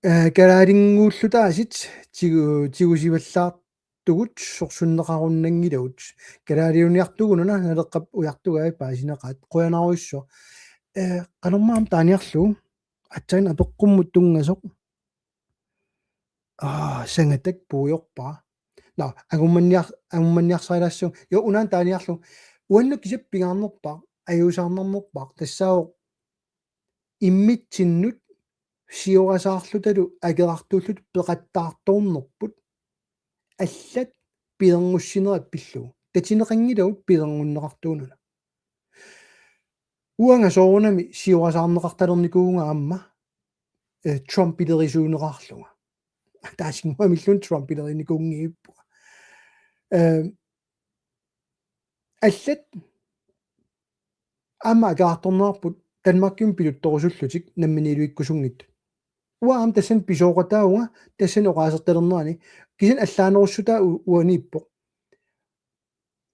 eh, kalaalinnguullutaasiit tigu-, tigusivallaartugut sorsunneqarunnanngilagut. Kalaaliuniartugununa Naleqqap ujartugai paasineqaat qujanarujussuaq. Eh, qanormaam taaniarlugu, aatsaat apeqqummut tunngasoq. Aa, sangatak puiorpara. Nå, angummanniar-, angummanniarsarilaassuunga. Jo, unaana taaniarlugu. Uannut kisianni pingaarnerpaaq, ajuusaarnarnerpaaq, tassaavoq imminnut siorasaarlutalu akerartuulluta peqattaartornerput. Allat pilerngussineraat pillugu. Tatineqanngilagut pilerngunneqartuununa. Uanga soorunami siorasaarneqartalernikuuvunga aamma, eh, Trumpilerisuuneqarlunga. Taasinnguamilluunniit Trumpilerinikunngippunga. Eh, allat aamma akerartorneqarput Danmarkimi piluttorusullutik namminiilivikkusunngitsut. Uanga aamma tassani pisooqataavunga, tassani oqaasertalernerani. Kisianni allaanerussutaa u-, uaniippoq.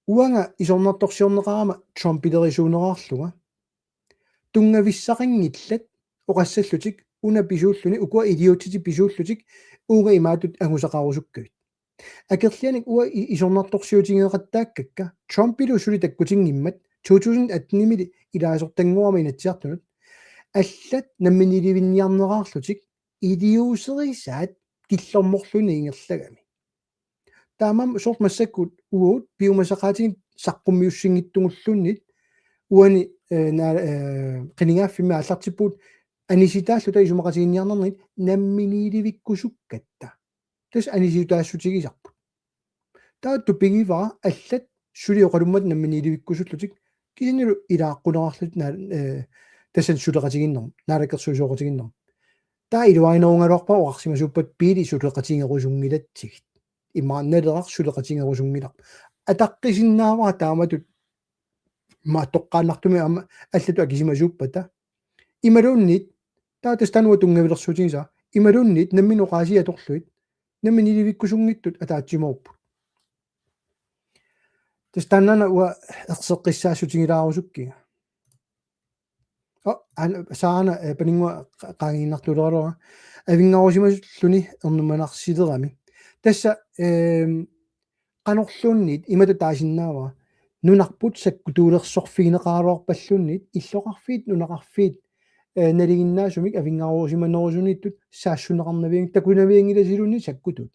Uanga isornartorsiorneqarama Trumpilerisuuneqarlunga. Tunngavissaqanngillat oqassallutik una pisuulluni, ukua idiotitit pisuullutik, uunga imaattut angusaqarusukkavit. Akerlianik uanga i-, isornartorsiutigeqattaakkakka, Trumpilu suli takkutinngimmat, to tusind atten-imili ilaasortanngorama Inatsisartunut, allat namminiilivinniarneqarlutik iliuuserisaat killormorluni ingerlagami. Taamaammat soorlu massakkut uagut piumasaqaatinik saqqummiussinngitsunnguulluunniit uani, eh, naa-, eh, qinigaaffimmi aallartippugut anisitaalluta isumaqatiginninniarnernik namminiilivikkusukkatta. Tassa anisitaassutigisarput. Taava tupigivara allat suli oqalummata namminiilivikkusullutik kisiannilu ilaaqquneqarlutik naa-, eh, tassani suleqatigiinnermut, naalakkersuisooqatigiinnermut. Taava iluarinerugaluarpara oqarsimasuuppat Pele suleqatigerusunngilatsigit. Immaqa Naleraq suleqatigerusunngilarput. Ataqqisinnaavara taamatut immaqa toqqaannartumik aamma allatut akisimasuuppata. Imaluunniit, taava tassa taanna uanga tunngavilersuutigisara, imaluunniit nammineq oqaasii atorlugit, namminiilivikkusunngitsut ataatsimoorput. Tassa taannaana uanga erseqqissaassutigilaarusukkiga. Oh, an-, Saana, eh, Paninnguaq qa-, qaangiinnartuleraluara. Avinngarusimalluni ernumanarsilerami. Tassa, ehm, qanorluunniit imatut taasinnaavara. Nunarput sakkutuulersorfigineqaraluarpalluunniit, illoqarfiit, eh, nalinginnaasumik avinngarusimanerusuniittut saassunneqarnavian-, takunavianngilasiluunniit sakkutuut.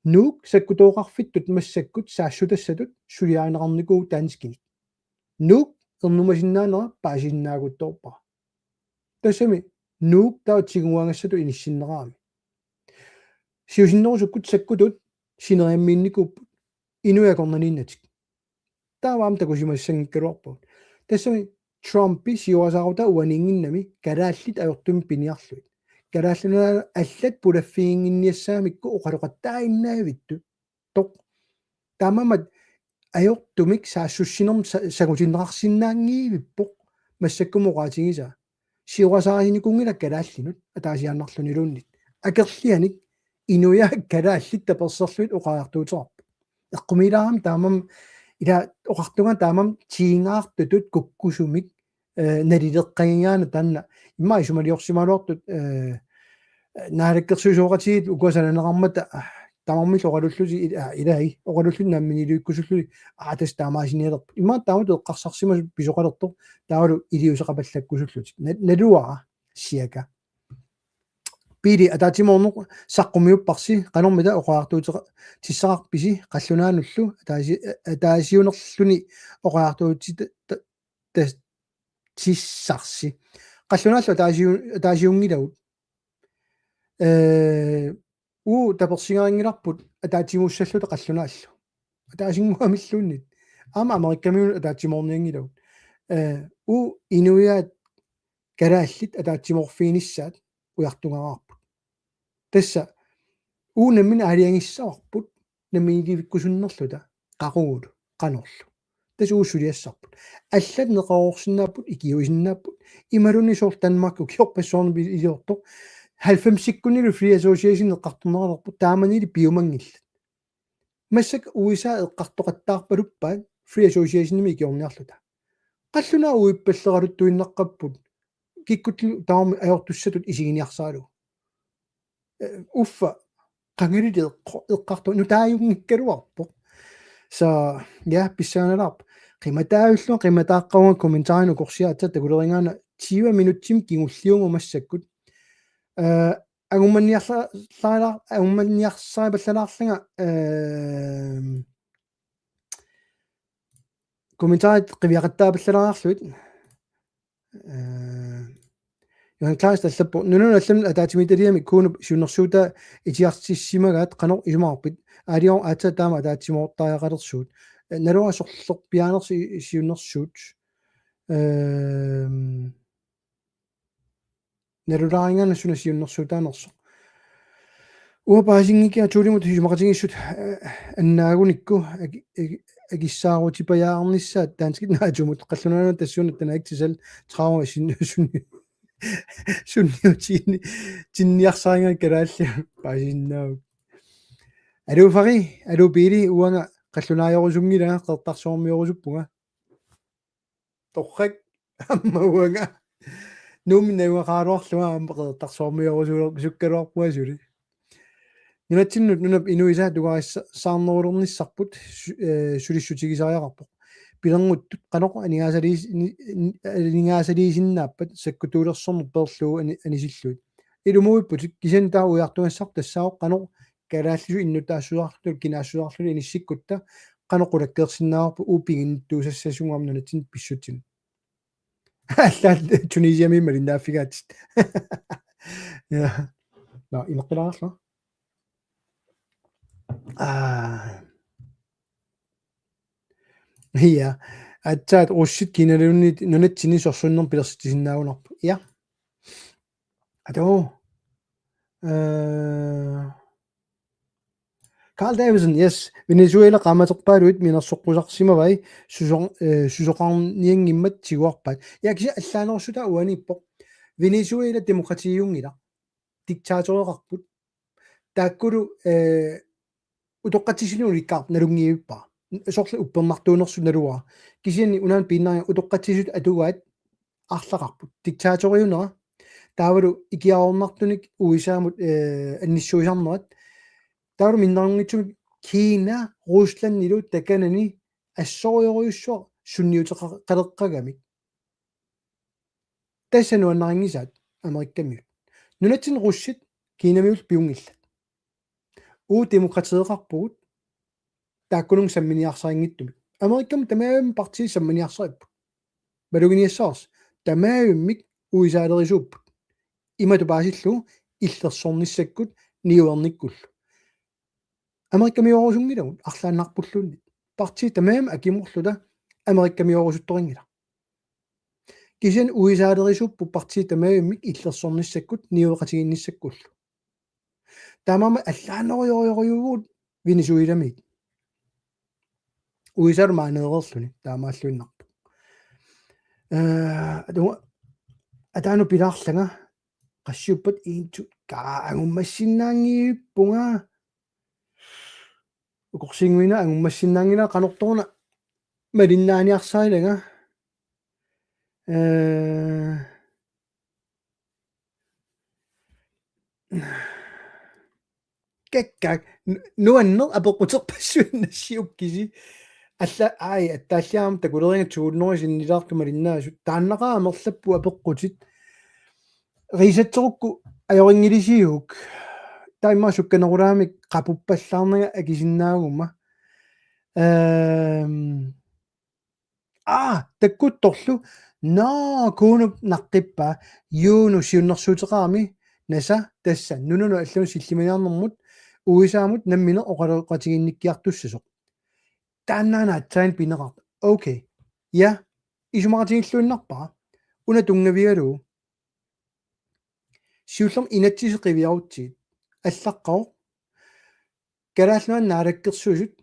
Nuuk sakkutooqarfittut massakkut saassutassatut suliarineqarnikuuvoq danskinik. Nuuk ernumasinnaanera paasisinnaaguttoorpara. Tassami Nuuk taava tiguagassatut inissinneqarami. Siusinnerusukkut sakkutut sineriammiinnikuupput inuit akornanniinnatik. Taava aamma takusimassanngikkaluarpagut. Tassami Trumpi siorasaarutaa uaniinnginnami kalaallit ajortumik piniarlugit. Kalaallit Nunaat allat pulaffiginnginniassagamikku oqaloqattaaginnavittut. Toq. Taamaammat ajortumik saassussinermut sa-, sakutinneqarsinnaanngivippoq massakkumut oqaatigisaa. Siorasaarinikuunngilaq kalaallinut ataasiaannarluniluunniit. Akerlianik inuiaat kalaallit taperserlugit oqariartuuteqarpoq. Eqqumiilaarami taamaammat ila oqartunga taamaammat tiingaartutut kukkusumik, eh, nalileqqagigaanni taanna. Immaqa isumaliorsimagaluartut, eh, naalakkersuisooqatigiit ukua sananeqarmata, ah, tamarmillu oqalullutik il-, ah, ilai, oqalullutik namminiilivikkusullutik, aa, tassa taamaasinialerput. Immaqa taamatut eqqarsarsimasut pisoqalertoq, taavalu iliuuseqapallakkusullutik. Na-, naluara, siaka. Pele ataatsimoorneq saqqummiupparsi, qanormita oqariartuuteqa-, tissaqarpisi, qallunaanullu, ataasi-, ataasiunerluni oqariartuutit-, ta-, ta-, tissarsi. Qallunaallu ataasiu-, ataasiunngilagut. Eh, uu tapersigarinngilarput ataatsimuussalluta qallunaallu. Ataasinnguamilluunniit. Aamma Amerikkamiunut ataatsimoornianngilagut. Eh, uu inuiaat kalaallit ataatsimoorfiginissaat ujartugaraarput. Tassa uu nammineq aalajangissavarput namminiilivikkusunnerluta qaqugulu qanorlu. Tassa uu suliassarput. Allat neqeroorsinnaapput, ikiuisinnaapput. Imaluunniit soorlu Danmark ukiorpassuarni pi-, iliortoq. Halvfemsikkunnilu Free Association eqqartorneqalerpoq, taamanili piumanngillat. Massakkut U S A eqqartoqattaarpaluppaat Free Association-imi ikiorniarluta. Qallunaat uippalleraluttuinnaqqapput kikkut tamarmik ajortussatut isiginiarsaralugu. Eh, uffa qangali eqqo-, eqqartoq nutaajunngikkaluarpoq. Så ja, pissanganalaarpoq. Qimataavillunga qimataaqqavunga kommentarini ukorsiaatsa takulerigaanna tyve minutsimik kingulliugu massakkut. Eh, angummanniarla-, lala-, angummanniarsaripallalaarlanga, eh, kommentarit qiviaqattaapallalaarlugit. Eh, Johan Kleist allappoq: Nunanut allanut ataatsimiititaliami Kuunup siunnersuutaa itigartissimagaat qanoq isumaqarpit? Aalior aatsaat taama ataatsimoortariaqalersugut. Eh, naluara sorlerpiaanersoq i-, siunnersuut. Ehm, nalulaarigaanni suna siunnersuutaanersoq. Uanga paasinngikkiga Tuulimut isumaqatigiissut, eh, annaagunikku aki-, aki-, akissaarutipajaarnissaat danskit naatsumut qallunaanut tassuuna tanaitsisal trauma sin-, sunni-, sunniutinni-, tinniarsarigaat kalaallit paasisinnaavakka. Aluu Fari, aluu Piili, uanga qallunaajorusunngilanga, Qeqertarsuarmiorusuppunga. Torrak, aamma uanga. Nuummi najugaqaraluarlunga aamma Qeqertarsuarmiorusulo-, sukkaluarpunga suli. Nunatsinnut nunap inuisa tugarissa-, saarnerulernissarput su-, eh, sulissutigisariaqarpoq. Pilerngutut qanoq aningaasaliis-, ni-, ni-, aningaasaliisinnaappat sakkutuulersorneq peerlugu ani-, anisillugit. Ilumuuipputit kisianni taava ujartugassarput tassaavoq qanoq kalaallisut innuttaassuseqarluni kinaassuseqarluni inissikkutta qanoq qulakkeersinnaavarput uagut piginnittuusassasugut aamma nunatsinni pissutsinut. Allaat Tunisiami malinnaaffigaatit. Ja. Nå, imeqqilaarlu. Aa. Ja. Aatsaat russit Kinaluunniit nunatsinni sorsunnermik pilersitsisinnaagunarput. Ja. Atoo. Eh, Carl Davidsen, yes. Venezuela qaammaterpaaluit minersoqqusarsimavai suso-, eh, susoqarnianngimmat tiguarpaat. Ja, kisianni allaanerussutaa uaniippoq. Venezuela demokratiiunngilaq. Diktatoreqarput. Taakkulu, eh, utoqqatsisuni ulikkaarput nalunngivippara. Soorlu uppernartuunersut naluara. Kisianni unaana piinnariga utoqqatsisut atugaat arlaqarput. Diktatoriunera. Taavalu ikiaroornartunik U S A-mut, eh, annissuisarnerat. Taavalu minnerunngitsumik Kina, Ruslandilu takanani assorujorujussuaq sunniuteqaleqqagamik. Tassa nuannarinngisaat Amerikkamiut. Nunatsinni russit Kinamiut piunngillat. Uagut demokrateeqarpugut taakkununnga samminiarsarinngitsumik. Amerikkamut tamarmik partiit samminiarsaripput. Maluginiassavarsi, tamarmik U S A-lerisuupput. Imatut paasillugu illersornissakkut niuernikkullu. Amerikkamiorusunngilagut arlaannarpulluunniit. Partiit tamarmik akimorluta Amerikkamiorusuttorinngilaq. Kisianni U S A-lerisuupput partiit tamarmik illersornissakkut niueqatigiinnissakkullu. Taamaammat allaanerujorujuuvugut Venezuelamiit. U S A-lu maaneereerluni taamaalluinnarpoq. Eh, atu-, ataanut pilaarlanga qassiuppat intu kaa angummassinnaanngippunga. Ukorsiinnguina angummassinnaanngilanga qanortoruna malinnaaniarsarilanga. Eh, kakkaak nu-, nuanneq apeqquterpassuit nassiukkisi. Alla ai attaalliaam takuleriga tuunnerusinnilaartu malinnaasut. Taannaqaaq amerlapput apeqqutit. Riisatserukku ajorinngilisiuk. Taimma sukkanerulaamik qapuppallaarnanga akisinnaaguma. Ehm, aa, takkuttorlu. Naa, Kuunup naqqippaa. Juno siunnersuuteqarami. Nasa, tassa. Nunanut allanut sillimaniarnermut. U S A-mut nammineq oqaloqatiginnikkiartussasoq. Taannaana aatsaat pineqartoq. Okay. Ja. Isumaqatigilluinnarpara. Una tunngavigalugu. Siullermik inatsisit qiviarutsigit. Allaqqavoq. Kalaallit Nunaanni naalakkersuisut.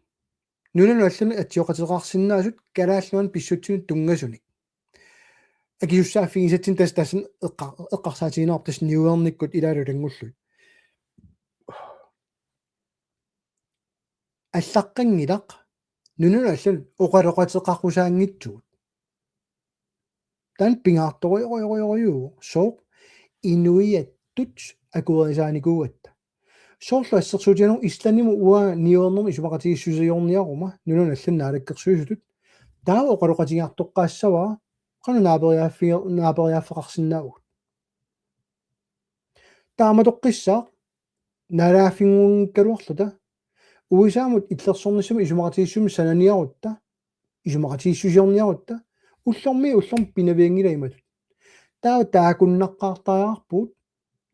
Nunanut allanut atsioqateqarsinnaasut Kalaallit Nunaannut pissutsinut tunngasunik. Akisussaaffigisatsinnut tassa tassani eqqa-, eqqarsaatigineqarpoq tassa niuernikkut ilaalu ilanngullugit. allaqqanngilaq nunanut allanut oqaloqateqarusaanngitsugut. Taanna pingaartorujorujorujussuuvoq sooq inuiattut akuerisaanikuugatta. Soorlu assersuutigalugu Islandimi uanga niuernermut isumaqatigiissusiorniaruma nunanut allanut naalakkersuisutut. Taava oqaloqatigiartoqqaassavara qanoq naaperiaaffiger-, naaperiaaffeqarsinnaavugut. Taamatoqqissaaq naalagaaffinngikkaluarluta U S A-mut illersornissamut isumaqatigiissummik sananiarutta, isumaqatigiissusiorniarutta, ullormiit ullormut pinavianngilagut imatut. Taava taakkunnaqqaartariaqarpugut,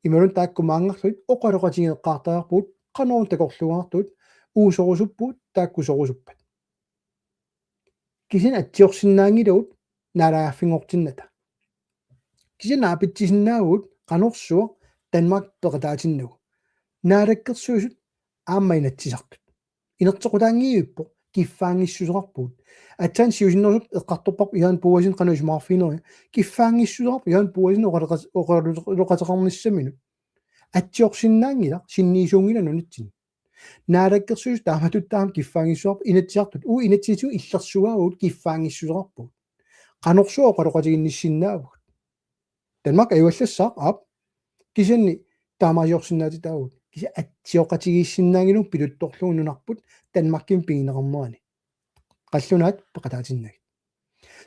imaluunniit taakku maanngarlugit oqaloqatigeqqaartariaqarpugut, qanoq takorluugaartugut, uagut sorusuppugut, taakku sorusuppat. Kisianni atsiorsinnaanngilagut naalagaaffinngortinnata. Kisianni naapitsisinnaavagut qanorsuaq Danmark peqataatinnagu. Naalakkersuisut aamma Inatsisartut. Inerteqqutaanngivippoq, kiffaanngissuseqarpugut. Aatsaat siusinnerusukkut eqqartorparput Jørgen Poulsen qanoq isumaqarfigineria. Kiffaanngissuseqarpoq Jørgen Poulsen oqaloqat-, oqaloqateqarnissaminut. Atsiorsinnaanngilaq, sinniisuunngilaq nunatsinni. Naalakkersuisut taamatut taama kiffaanngissuseqarput Inatsisartut. Uagut Inatsisitigut illersugaavut kiffaanngissuseqarpugut. Qanorsuaq oqaloqatiginnissinnaavugut. Danmark ajuallassaaq, aap. Kisianni taamaaliorsinnaatitaavugut. Kisianni atsioqatigiissinnaanngilagut piluttorlugu nunarput Danmarkimut pigineqarnerani. Qallunaat peqataatinnagit.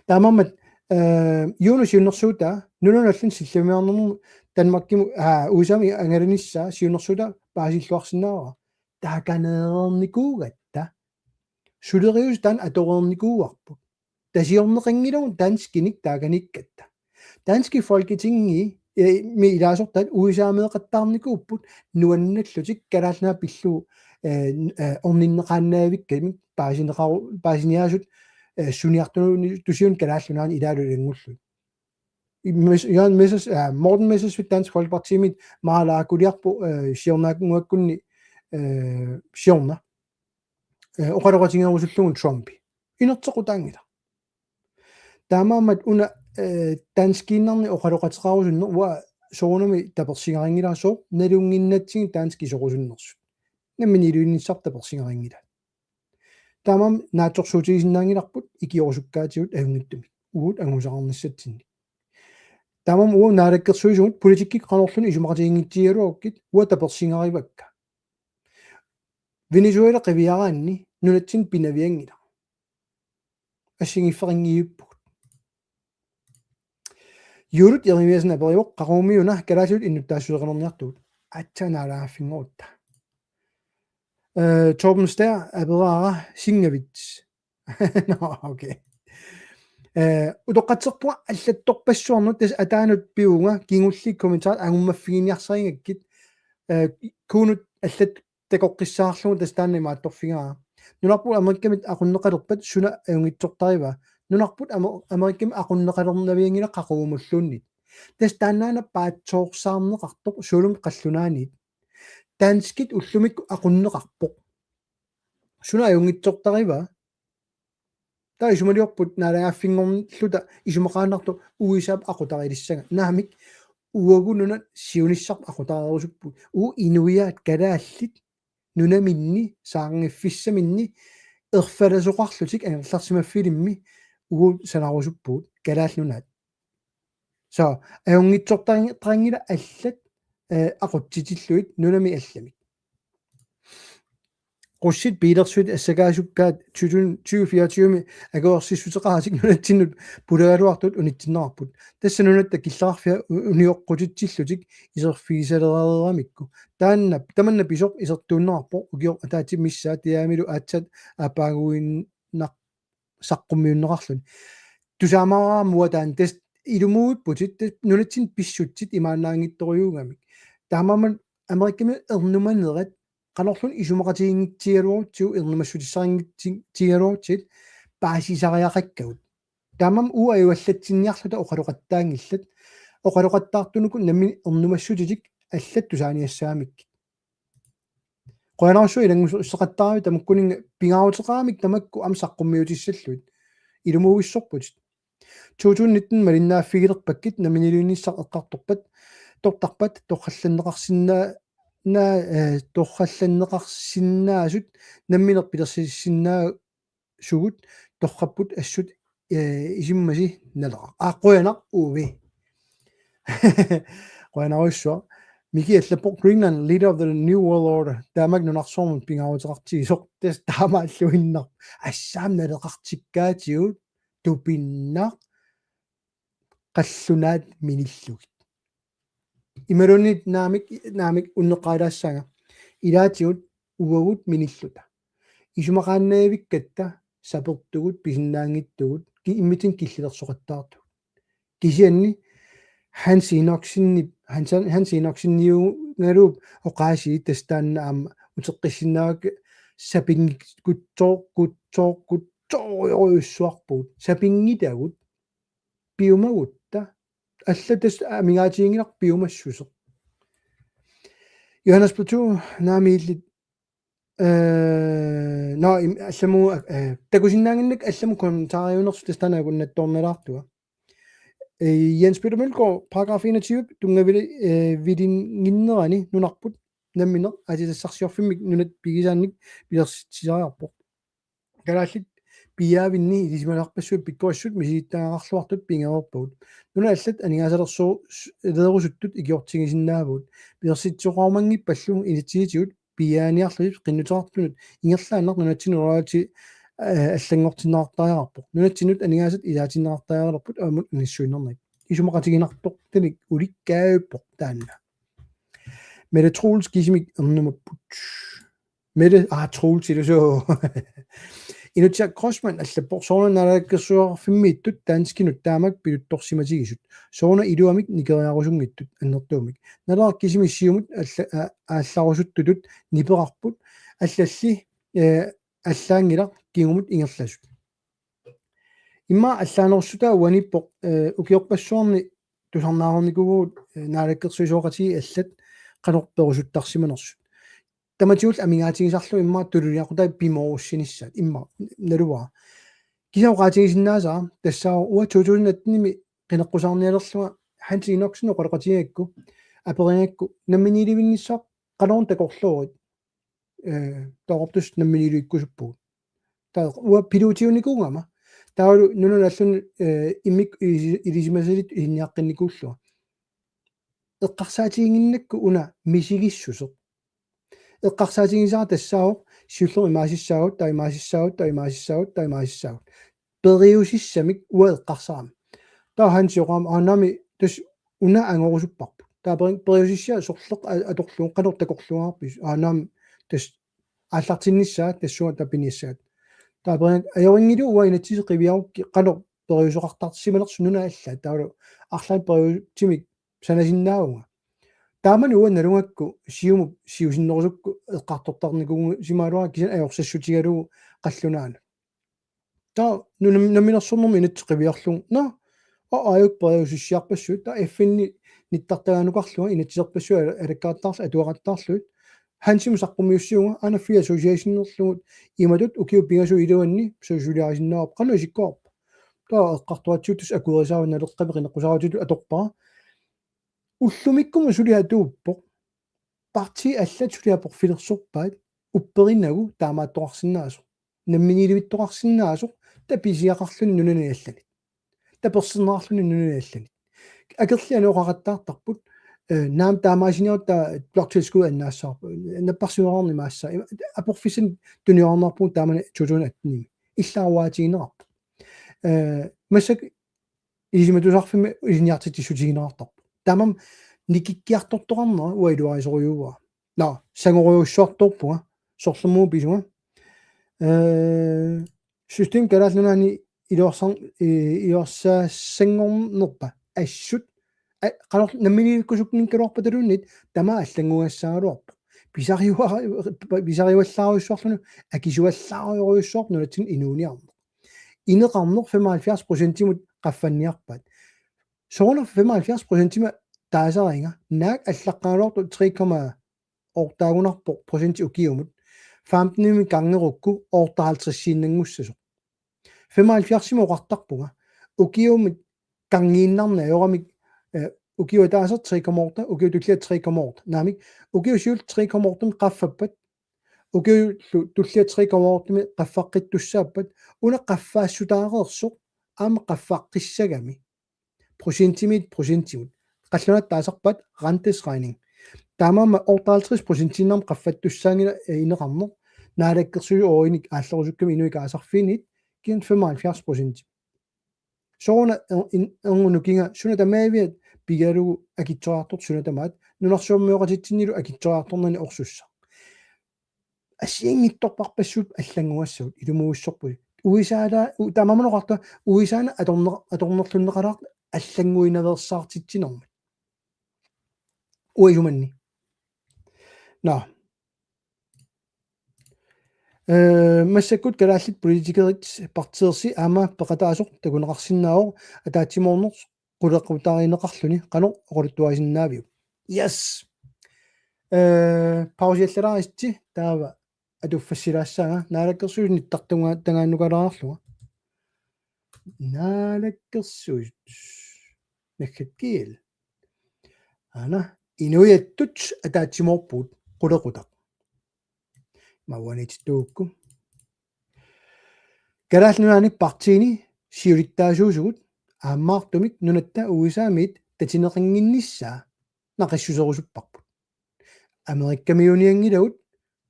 Taamaammat, eh, Juno siunnersuutaa, nunanut allanut sillimaniarnermut Danmarkimut, aa, U S A-mut angalanissaa siunnersuutaa paasilluarsinnaavara. Taakaneereernikuugatta. Suleriuseq taanna atoreernikuuarput. Tasiorneqanngilagut danskinik taakanikkatta. Danskit Folketingimi, eh, mi ilaasortaat U S A-meeqattaarnikuupput nuannallutik Kalaallit Nunaat pillugu, eh, n-, eh, orninneqaannaavikkamik paasineqaru-, paasiniaasut, eh, suniartutusiunik Kalaallit Nunaanni ilaalu ilanngullugit. I-, Mes-, Jørgen Messers-, eh, Morten Messerschmidt Dansk Folkepartimit maalaakuliarpu, eh, siornaannguakkunni, eh, siorna. Eh, oqaloqatigerusullugu Trumpi. Inerteqqutaanngilaq. Taamaammat una, eh, danskiinnarnik oqaloqateqarusunneq uanga soorunami tapersigarinngilara sooq nalunnginnatsigit danskit sorusunnersut. Nammineq iluinnissaq tapersigarinngilaat. Taamaammat naatsorsuutigisinnaanngilarput ikiorusukkaatigut ajunngitsumik. Uagut angusaqarnissatsinnik. Taamaammat uagut naalakkersuisugut politikkikkut qanorluunniit isumaqatiginngitsigigaluarukkit uanga tapersigarivakka. Venezuela qiviaraanni nunatsinni pinavianngilaq. Assigiiffeqanngivippugut. Juulut Jeremiassen aperivoq: Qaqugumiuna kalaallisut innuttaassuseqalerniartugut? Aatsaat naalagaaffinngorutta. Eh, Torben Stær aperaara: Singavit? Nå, okay. Eh, utoqqatserpunga allattorpassuarnut, tassa ataanut pivunga kingulleq kommentarit angummaffiginiarsarigakkit, eh, kuunut allat takoqqissaarlugu tassa taanna imaattorfigaara. Nunarput Amerikamiit aqunneqalerpat suna ajunngitsortarivaa? Nunarput Amer-, Amerikamiit aqunneqalernavianngilaq qaqugumulluunniit. Tassa taannaana paatsoorsaarneqartoq suulumi qallunaaniit. Danskit ullumikkut aqunneqarpoq. Suna ajunngitsortarivaa? Taava isumaliorput naalagaaffinngorluta isumaqaannartoq U S A-p aqutarilissagaa. Naamik, uagut nunat siunissarput aqutareerusuppugut. Uagut inuiaat kalaallit nunaminni, saarngiffissaminni, erfalasoqarlutik angerlarsimaffilimmi uagut sanarusuppugut, Kalaallit Nunaat. Så, ajunngitsortarinngilaq allat, eh, aqutsitillugit nunami allamik. Qussit biilersuit assakaasukkaat tyve fireogtyve-mi akuersissuteqaratik nunatsinnut pulagaluartut unitsinneqarput. Tassa nunatta killeqarfia u-, unioqqutitsillutik iserfigisalereeramikku. Taanna, tamanna pisoq isertuunneqarpoq ukioq ataatsip missaa tiaamilu aatsaat aappaaguinnaq saqqummiunneqarluni. Tusaamaarama uanga taanna tassa ilumuuipputit, tassa nunatsinni pissutsit imaannaanngitsorujuugamik. Taamaammat Amerikami ernumanerat qanorluunniit isumaqatiginngitsigaluarutsigu ernumassutissarinngitsi-, tigaluarutsigit paasisariaqakkagut. Taamaammat uagut ajuallatsinniarluta oqaloqattaanngillat. Oqaloqattaartunuku nammineq ernumassutitik allat tusaaniassagamikku. Qujanarsuaq ilannguseqattaarami tamakkuninnga pingaaruteqaramik tamakku aamma saqqummiutissallugit. Ilumuuissorputit. To tusind nitten malinnaaffigilerpakkit namminiilivinnissaq eqqartorpat, tortarpat, torrallanneqarsinnaa-, na-, eh, torrallanneqarsinnaasut nammineq pilersissinnaa- sugut torrapput assut, eh, isummasinnik Naleraq. Aa, qujanaq Uvi. Qujanarujussuaq. Miki allappoq Greenland, leader of the New World Order. Taamak nunarsuarmut pingaaruteqartigisoq. Tassa taamaalluinnarpoq. Assut naleqartikkaatigut tupinnaq qallunaat minillugit. Imaluunniit naamik, naamik unneqqaalaassaanga. Ilaatigut uagut minilluta. Isumaqaannavikkatta sapertugut pisinnaanngitsugut ki-, imminut killilersoqattaartugut. Kisianni Hans Enoksenip, Hans, Hans Enoksenip oqaasii tassa taanna aamma uteqqissinnaavakka sapinngitsooq, kutsoorujussuarpugut. Sapinngitagut piumagutta. Alla tassa amigaatiginngilarput piumassuseq. Johannes Platou, naamik illit, eh, nå, im-, allamut, eh, takusinnaannginnakku allamut kommentaariunersoq tassa taanna akunnattoornalaartunga. Eh, Jens Peter Mølgaard, paragraf enogtyve, tunngavili-, eh, vilinnginnerani nunarput nammineq aatsitassarsiorfimmik nunat pigisaannik pilersitsisariaqarpoq. Kalaallit piiaavinni ilisimasarpassuit pikkorissut misilittagaqarluartut pigereerpagut. Nunat allat aningaasalersu-, s-, leerusuttut ikiortigisinnaavagut. Pilersitsisoqarumanngippat inatsisitigut piiaaniarlutik qinnuteqartunut ingerlaannaq nunatsinnut royalty, eh, allanngortinneqartariaqarpoq. Nunatsinnut aningaasat ilaatinneqartariaqalerput aamma unissuinnarnik. Isumaqatiginartortanik ulikkaavippoq taanna. Mette Troels kisimik ernumapput. Mette, aa, Troels iluso. Inutsiaq Crossman allappoq sooruna naalakkersuisoqarfimmiittut danskinut taamak piluttorsimatigisut. Sooruna iluamik nikeriarusunngitsut annertuumik. Naleraq kisimi Siumut alla-, a-, aallarusuttutut nipeqarput allalli, eh, allaanngilaq kingumut ingerlasut. Immaqa allaanerussutaa uaniippoq, eh, ukiorpassuarni tusarnaarnikuuvugut, eh, naalakkersuisooqatigiit allat qanoq perusuttarsimanersut. Tamatigullu amigaatigisarlugu immaqa tululiaqutai pimoorussinissaat immaqa naluara. Kisianni oqaatigisinnaasara tassaavoq uanga to tusind atten-imi qineqqusaarnialerlunga Hans Enoksen oqaloqatigigakku aperigakku namminiilivinnissaat qanoq takorloorit, eh, taorpus namminiilivikkusuppugut. Taava uanga piluutiunikuugama. Taavalu nunanut allanut, eh, immikkut ilisi-, ilisimasalittut ilinniaqqinnikuullunga. Eqqarsaatiginnginnakku una misigissuseq. Eqqarsaatigisara tassaavoq siullermik imaasissaagut, taava imaasissaagut, taava imaasissaagut, taava imaasissaagut. Periusissamik uanga eqqarsarama. Taava Hansi oqarama, aa, naamik, tassa una angorusupparput. Taava peri-, periusissiaq sorleq a-, atorlugu qanoq takorluugaarpisi. Aa, naamik, tassa aallartinnissaa tassunga taava piniassavat. Taava peri-, ajorinngilaq uanga inatsiseq qiviarukkit qanoq periuseqartarsimanersut nunat allat. Taavalu arlaannik periutsimik sanasinnaavunga. Taamani uanga nalugakku Siumup siusinnerusukku eqqartortarnikuusimagaluarlunga kisianni ajorsassutigalugu qallunaanut. Taava nunam-, namminersornermut inatsit qiviarlugu. Nå, aa, aajuku periusissiarpassuit. Taava F N-i nittartagaanukarlunga inatsiserpassuit ala-, alakkaqattaarlugit atuaqattaarlugit. Hansimut saqqummiussivunga, aana Free Association-erlugut imatut ukiut pingasut iluanni susuliarisinnaavarput. Qanoq isikkoqarpa? Taava eqqartoratsigu tassa akuerisaarutit Naleqqami qineqqusaarutitut atorpara. Ullumikkumut suli atuuppoq. Partiit allat suli aporfilersorpaat. Upperinagu taamaattoqarsinnaasoq. Namminiilivittoqarsinnaasoq. Taava pisiaqarluni nunanit allanit. Taperserneqarluni nunanit allanit. Akerlianik oqaqattaartarput, eh, naamik taamaasiniarutta bloktilskud annaassavarput. Napparsimaneqarneq imaassaaq. Ima-, aporfissanik tuniorarnerpugut taamani to tusind atten-imi. Illaruaatigineqarpoq. Eh, massakkut ilisimatusarfimmi ilinniartitsissutigineqartarpoq. Taamaammat nikikkiartortoqarnera uanga iluarisorujuuara. Nå, sangorujussuartoorpunga, sorlermut pisunga. Eh, system Kalaallit Nunaanni iluarsar-, eh, iluarsaassanngornerpa assut. A-, qanoq namminiivikkusukkunnikkaluarpataluunniit tamaat allanngugassagaluarpoq. Pisariua-, pisariuallaarujussuarluni akisuallaarujorujussuarpoq nunatsinni inuuniarneq. Ineqarneq femoghalvfjerds procentimut qaffanniarpaat. Sooruna femoghalvfjerds procentimik taasariga, naak allaqqagaluartoq tre komma otte-agunarpoq procenti ukiumut, femten-imik gangerukku otteoghalvtreds-iinnanngussasoq. Femoghalvfjerds-imik oqartarpunga, ukiumut gangiinnarneq ajoramik, eh, ukiup ataaseq tre komma otte, ukiut tulliat tre komma otte. Naamik, ukiut siulleq tre komma otte qaffappat, ukiullu tulliat tre komma otte qaffaqqittussaappat, una qaffaassutaareersoq aamma qaffaqqissagami. Procentimiit procentimut. Qallunaatut taasarpaat renteregning. Taamaammat otteoghalvtreds procentiinnarmik qaffattussaanngilaq, eh, ineqarneq. Naalakkersuisut oorinik aallerusukkami inuit kaasarfiinit, kisianni femoghalvfjerds procent. Sooruna er-, in-, erngup nukinga suna tamaaviat pigalugu akitsoriartortoq suna tamaat, nunarsuarmioqatitsinnilu akitsoriartornani orsussaq. Assigiinngitsorpassuit allannguassagut, ilumuussorput. U S A-la-, u-, taamaammat oqartoq, U S A-na atorner-, atornerlunneqalaartoq allannguinaveersaartitsinermut. Uanga isumanni. Nå. Eh, massakkut kalaallit politikerit partiiorsi aamma peqataasoq takuneqarsinnaavoq ataatsimoorneq qulequtarineqarluni, qanoq oqaluttuarisinnaaviuk? Yes. Eh, pausiallalaarisi, taava atuffassilaassaanga, naalakkersuisut nittartunga-, tangaannukalaarlunga. Naalakkersuisut. Nakkat kiil. Aana, inuiattut ataatsimoorpugut qulequtaq. Mauanittuukku. Kalaallit Nunaanni partiini siulittaasuusugut aammaartumik nunatta U S A-miit tatineqannginnissaa naqissuserusupparput. Amerikkamiuunianngilagut,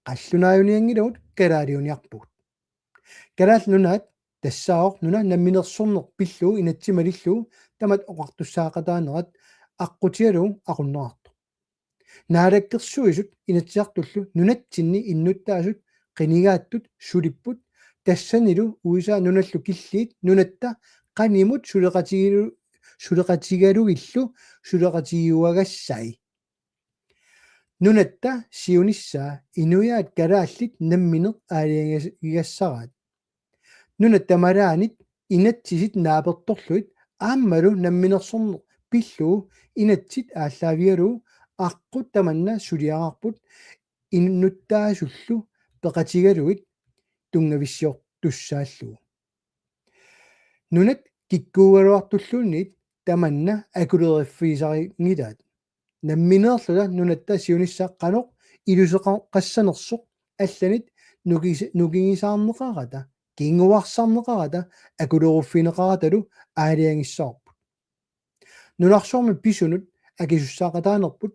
qallunaajunianngilagut, kalaaliuniarpugut. Kalaallit Nunaat tassaavoq nuna namminersorneq pillugu inatsit malillugu tamatta oqartussaaqataanerat aqqutigalugu aqunneqartoq. Naalakkersuisut Inatsisartullu nunatsinni innuttaasut qinigaattut sulipput, tassanilu U S A nunallu killiit nunatta qanimut suleqatigilu-, suleqatigalugillu suleqatigiuagassai. Nunatta siunissaa inuiaat kalaallit nammineq aalajangigassaraat. Nunat tamalaanit inatsisit naapertorlugit aammalu namminersorneq pillugu inatsit aallaavigalugu aqqut tamanna suliaqarput innuttaasullu peqatigalugit tunngavissiortussaallugu. Nunat kikkuugaluartulluunniit tamanna akuleriffigisarinngilaat. Nammineerluta nunatta siunissaq qanoq iluseqassanersoq allanit nukis-, nukigisaarneqarata, kinguarsarneqarata, akuleruffigineqaratalu aalajangissavarput. Nunarsuarmi pisunut akisussaaqataanerput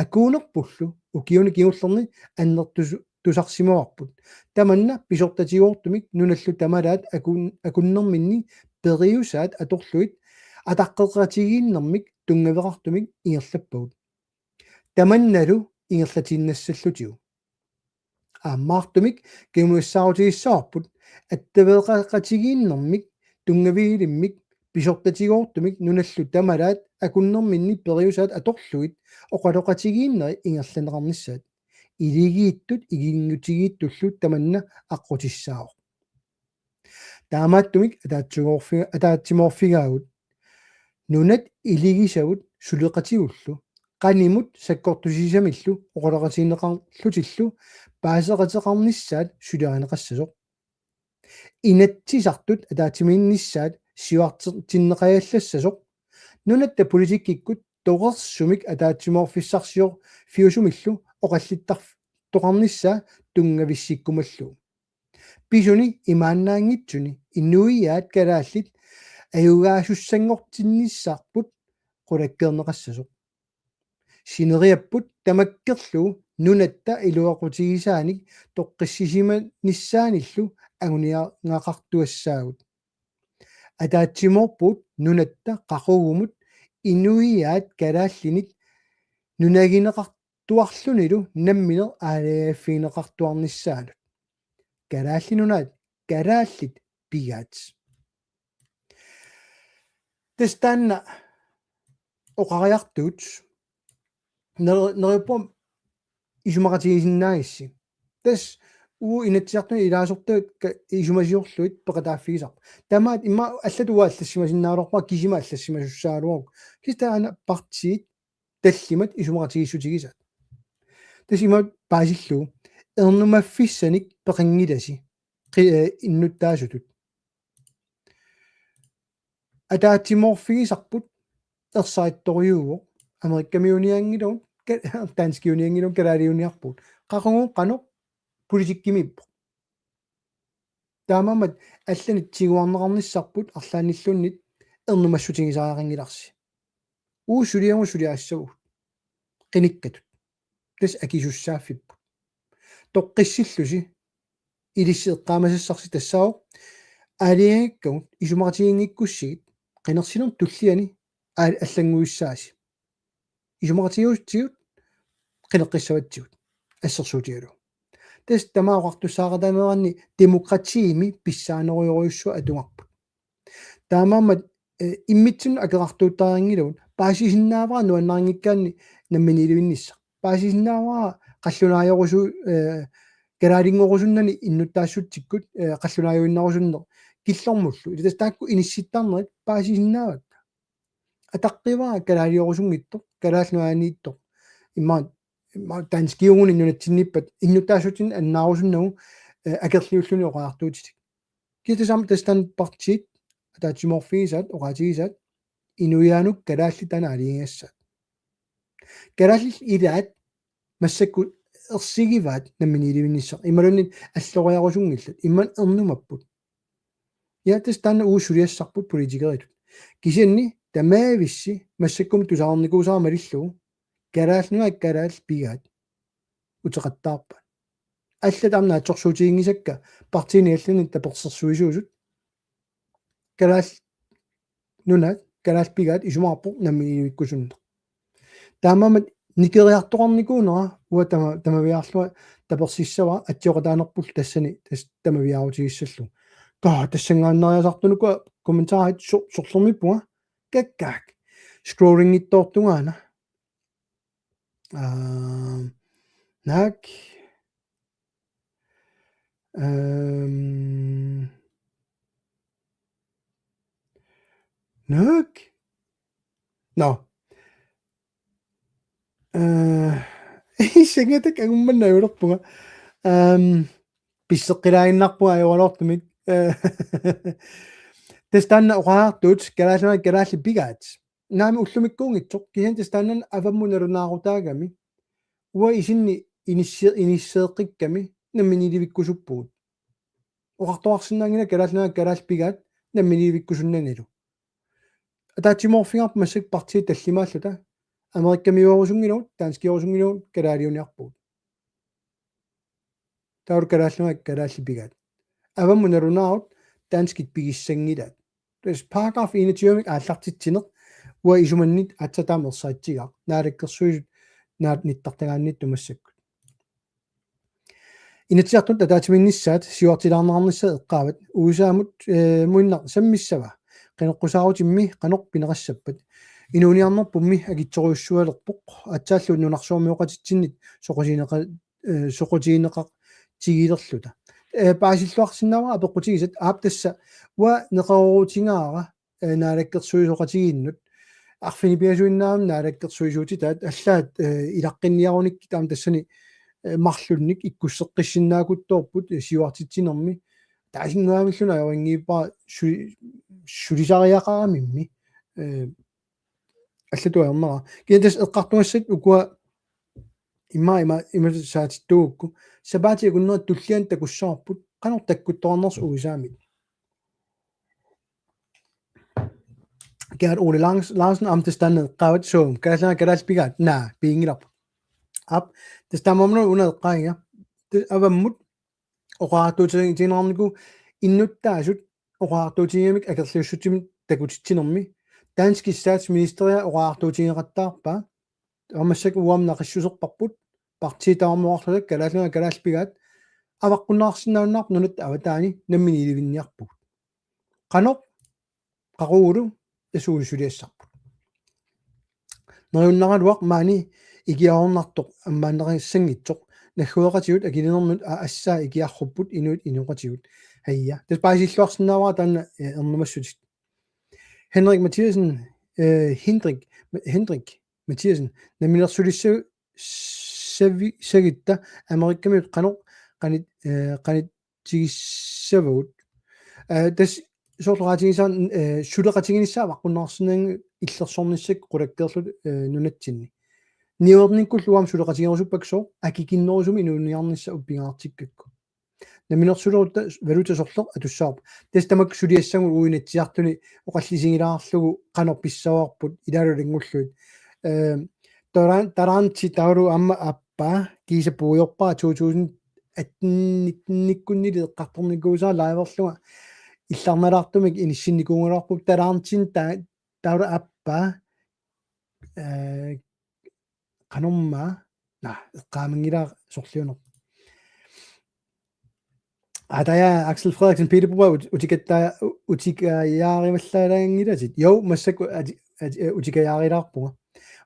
akuunerpullu ukiuni kingullerni annertusu-, tusarsimavarput. Tamanna pisortatigoortumik nunallu tamalaat akun-, akunnerminni periusaat atorlugit ataqqeqatigiinnermik tunngaveqartumik ingerlappagut. Tamannalu ingerlatiinnassallutigu. Aammaartumik kinguassaarutigissavavut attaveqaqatigiinnermik tunngavilimmik pisortatigoortumik nunallu tamalaat akunnerminni periusaat atorlugit oqaloqatigiinnerit ingerlanneqarnissaat. Iligiittut iginngutigiittullu tamanna aqqutissaavoq. Taamaattumik ataatsigoorfi-, ataatsimoorfigaagut. Nunat iligisavut suleqatigullu, qanimut sakkortusisamillu oqaloqatigineqarlutillu paaseqateqarnissaat suliarineqassasoq. Inatsisartut ataatsimiinnissaat siuartinneqajallassasoq. Nunatta politikkikkut torersumik ataatsimoorfissarsiorfiusumillu oqallittartoqarnissaa tunngavissikkumallugu. Pisuni imaannaanngitsuni inuiaat kalaallit ajugaasussanngortinnissarput qulakkeerneqassasoq. Sineriapput tamakkerlugu nunatta iluaqutigisaanik toqqissisimanissaanillu anguniagaqartuassaagut. Ataatsimoorpugut nunatta qaqugumut inuiaat kalaallinit nunagineqartuarlunilu nammineq aalajaffigineqartuarnissaanut. Kalaallit Nunaat, kalaallit pigaat. Tassa taanna oqariartuut ner-, neriuppunga isumaqatigisinnaagissi. Tassa uagut Inatsisartuni ilaasortagut ka-, isumasiorlugit peqataaffigisarput. Tamaat immaqa allatut uanga allassimasinnaagaluarpara, kisima allassimasussaagaluarukku. Kisianni taanna partiit tallimat isumaqatigiissutigisaat. Tassa ima paasillugu ernumaffissanik peqanngilasi qi-, eh, innuttaasutut. Ataatsimoorfigisarput ersarittorujuuvoq. Amerikamiunianngilagut, ka-, danskiunianngilagut kalaaliuniarpugut. Qaqugu qanoq politikkimiippoq. Taamaammat allanik tiguarneqarnissarput arlaannilluunniit ernumassutigisariaqanngilarsi. Uagut suliagut suliassavagut. Qinikkatut. Tassa akisussaaffipput. Toqqissillusi ilissi eqqaamasassarsi tassaavoq aalajangigakkavut isumaqatiginngikkussigit qinersinermut tulliani aal-, allannguissaasi. Isumaqatigiutsigut qineqqissavatsigut assersuutigalugu. Tassa tamaat oqartussaaqataaneranni demokratiimi pissaanerujorujussuaq atugarput. Taamaammat, eh, immitsinnut akeqartuuttarinngilagut paasisinnaavara nuannarinngikkaanni namminiilivinnissaq. Paasisinnaavara qallunaajorusu-, eh, kalaalinngorusutsinni innuttaassutsikkut, eh, qallunaajuinnarusunneq killormullu. Ilaa tassa taakku inissittarnerit paasisinnaavakka. Ataqqivara kalaaliorusunngitsoq, Kalaallit Nunaanniittoq. Immaqa, immaqa danskiugunik nunatsinnippat innuttaassutsinnut annaarusunnagu, eh, akerliulluni oqariartuutitik. Kisianni tassami tassa taanna partiit ataatsimoorfigisaat, oqaatigisaat, inuiaannut kalaallit taanna aalajangigassaat. Kalaallit ilaat massakkut ersigivaat namminiilivinnissaq. Imaluunniit alloriarusunngillat. Imaluunniit ernumapput. Ja, tassa taanna uagut suliassarput politikeritut. Kisianni tamaavissi massakkut tusarnikuusara malillugu Kalaallit Nunaat kalaallit pigaat uteqattaarpaat. Allat aamma naatsorsuutiginngisakka partiini allani tapersersuisuusut. Kalaallit Nunaat kalaallit pigaat isumaqarpoq namminiilivikkusunneq. Taamaammat nikeriartoqarnikuunera uanga tama-, tamaviaarlunga tapersissavara atsioqataanerpullu tassani tas-, tamaviaarutigissallugu. Kaa tassanngaannariasartunukua kommentarit so-, sorlermiippunga kakkaak. Scrollinngittoortungaana. Aam, naak. Aam, naak. Nå. Eh, issangatak angummannajulerpunga. Aam, pisseqqilaaginnarpunga ajoraluartumik. Eh, tassa taanna oqariartuut Kalaallit Nunaat kalaallit pigaat. Naamik ullumikkuunngitsoq, kisianni tassa taanna avammut nalunaarutaagami. Uanga isinni inissi-, inisseeqqikkami namminiilivikkusuppugut. Oqartoqarsinnaanngilanga Kalaallit Nunaat kalaallit pigaat namminiilivikkusunnanilu. Ataatsimoorfigaarput massakkut partiit tallimaalluta. Amerikamiuerusunngilagut, danskiuerusunngilagut, kalaaliuniarpugut. Taava Kalaallit Nunaat kalaallit pigaat. Avammut nalunaarut danskit pigissanngilaat. Tassa paragraf enogtyve-mik aallartitsineq uanga isumanni aatsaat taama ersaritsigaaq. Naalakkersuisut naak nittartagaanniittut massakkut. Inatsisartut ataatsimiinnissaat siuartilaarneqarnissaat eqqaavat U S A-mut, eh, muinnaq sammissava. Qineqqusaarutimmi qanoq pineqassappat. Inuuniarnerpummi akitsorujussualerpoq. Aatsaallu nunarsuarmioqatitsinnit soqutigineqa-, eh, soqutigineqartigilerluta. Eh, paasilluarsinnaavara apeqqutigisat aap tassa uanga neqeroorutigaara, eh, naalakkersuisoqatigiinnut. Arfineq-pingasuinnaat naalakkersuisuutitaat allaat, eh, ilaqqinniarunikkit aamma tassani, eh, marlunnik ikkusseqqissinnaakuttoorput, eh, siuartitsinermi. Taasinnguamilluunniit ajorinngilara su-, sulisariaqaramimmi. Eh, allatut ajornera. Kisianni tassa eqqartugassat ukua ima, ima, ima saatittuugukku. Sapaatip akunnera tulliani takussavarput. Qanoq takkuttoqarnersoq U S A-mit. Gerhard Ole Langs-, Larsen aamma tassa taanna eqqaavat, so, Kalaallit Nunaat kalaallit pigaat, naa, piginngilarput. Aap, tassa taamaammat una eqqaagiga. Tassa avammut oqariartuutigineqarnikuuvoq innuttaasut oqariartuutigigamikku akerliussutsimik takutitsinermi. Danskit statsministeria oqariartuutigeqattaarpaa. Taava massakkut uagut naqissuserparput. Partiit tamarmik oqarluta Kalaallit Nunaat kalaallit pigaat. Avaqqunneqarsinnaajunnaarpoq nunatta avataani namminiilivinniarpugut. Qanoq qaqugulu tassa uagut suliassarput. Neriunnaraluaq maani ikiaroornartoq ammaanneqassanngitsoq. Naggueqatigut akilinermut aa assaa ikiarrupput inuit inooqatigut. Haja. Tassa paasilluarsinnaavara taanna, eh, ernumassutit. Henrik Mathiassen, eh, Hendrik, Hendrik Mathiassen, namminersulissa-, savi-, sagitta Amerikamiut qanoq qanit-, eh, qanitsigissavagut. Eh, tassa soorlu oqaatigisaanni, eh, suleqatiginissaa avaqqunnaarsinnaanngilaq illersornissakkut qulakkeerluta, eh, nunatsinni. Niuernikkullu aamma suleqatigerusuppakka sooq akikinnerusumik inuuniarnissaq pingaartikkakku. Namminersulerutta valuta sorleq atussavarput. Tassa tamakku suliassagut uagut Inatsisartuni oqallisigilaarlugu qanoq pissavarput ilaalu ilanngullugit. Eh, Doran-, Doranti taavalu aamma aappaa kiisa puigorpara to tusind atten nitten-ikkunnilu eqqartornikuusara liverlunga illarnalaartumik inissinnikuugaluarpugut Dorantin ta-, taavalu aappaa, eh, qanormaa, naa, eqqaamanngilara sorliuneq. Aa, taava Axel Frederiksen, Peter Broberg, ut-, utikatta-, utikajaarivallaalaanngilatit. Jo, massakkut ati-, ati-, eh, utikajaarilaarpunga.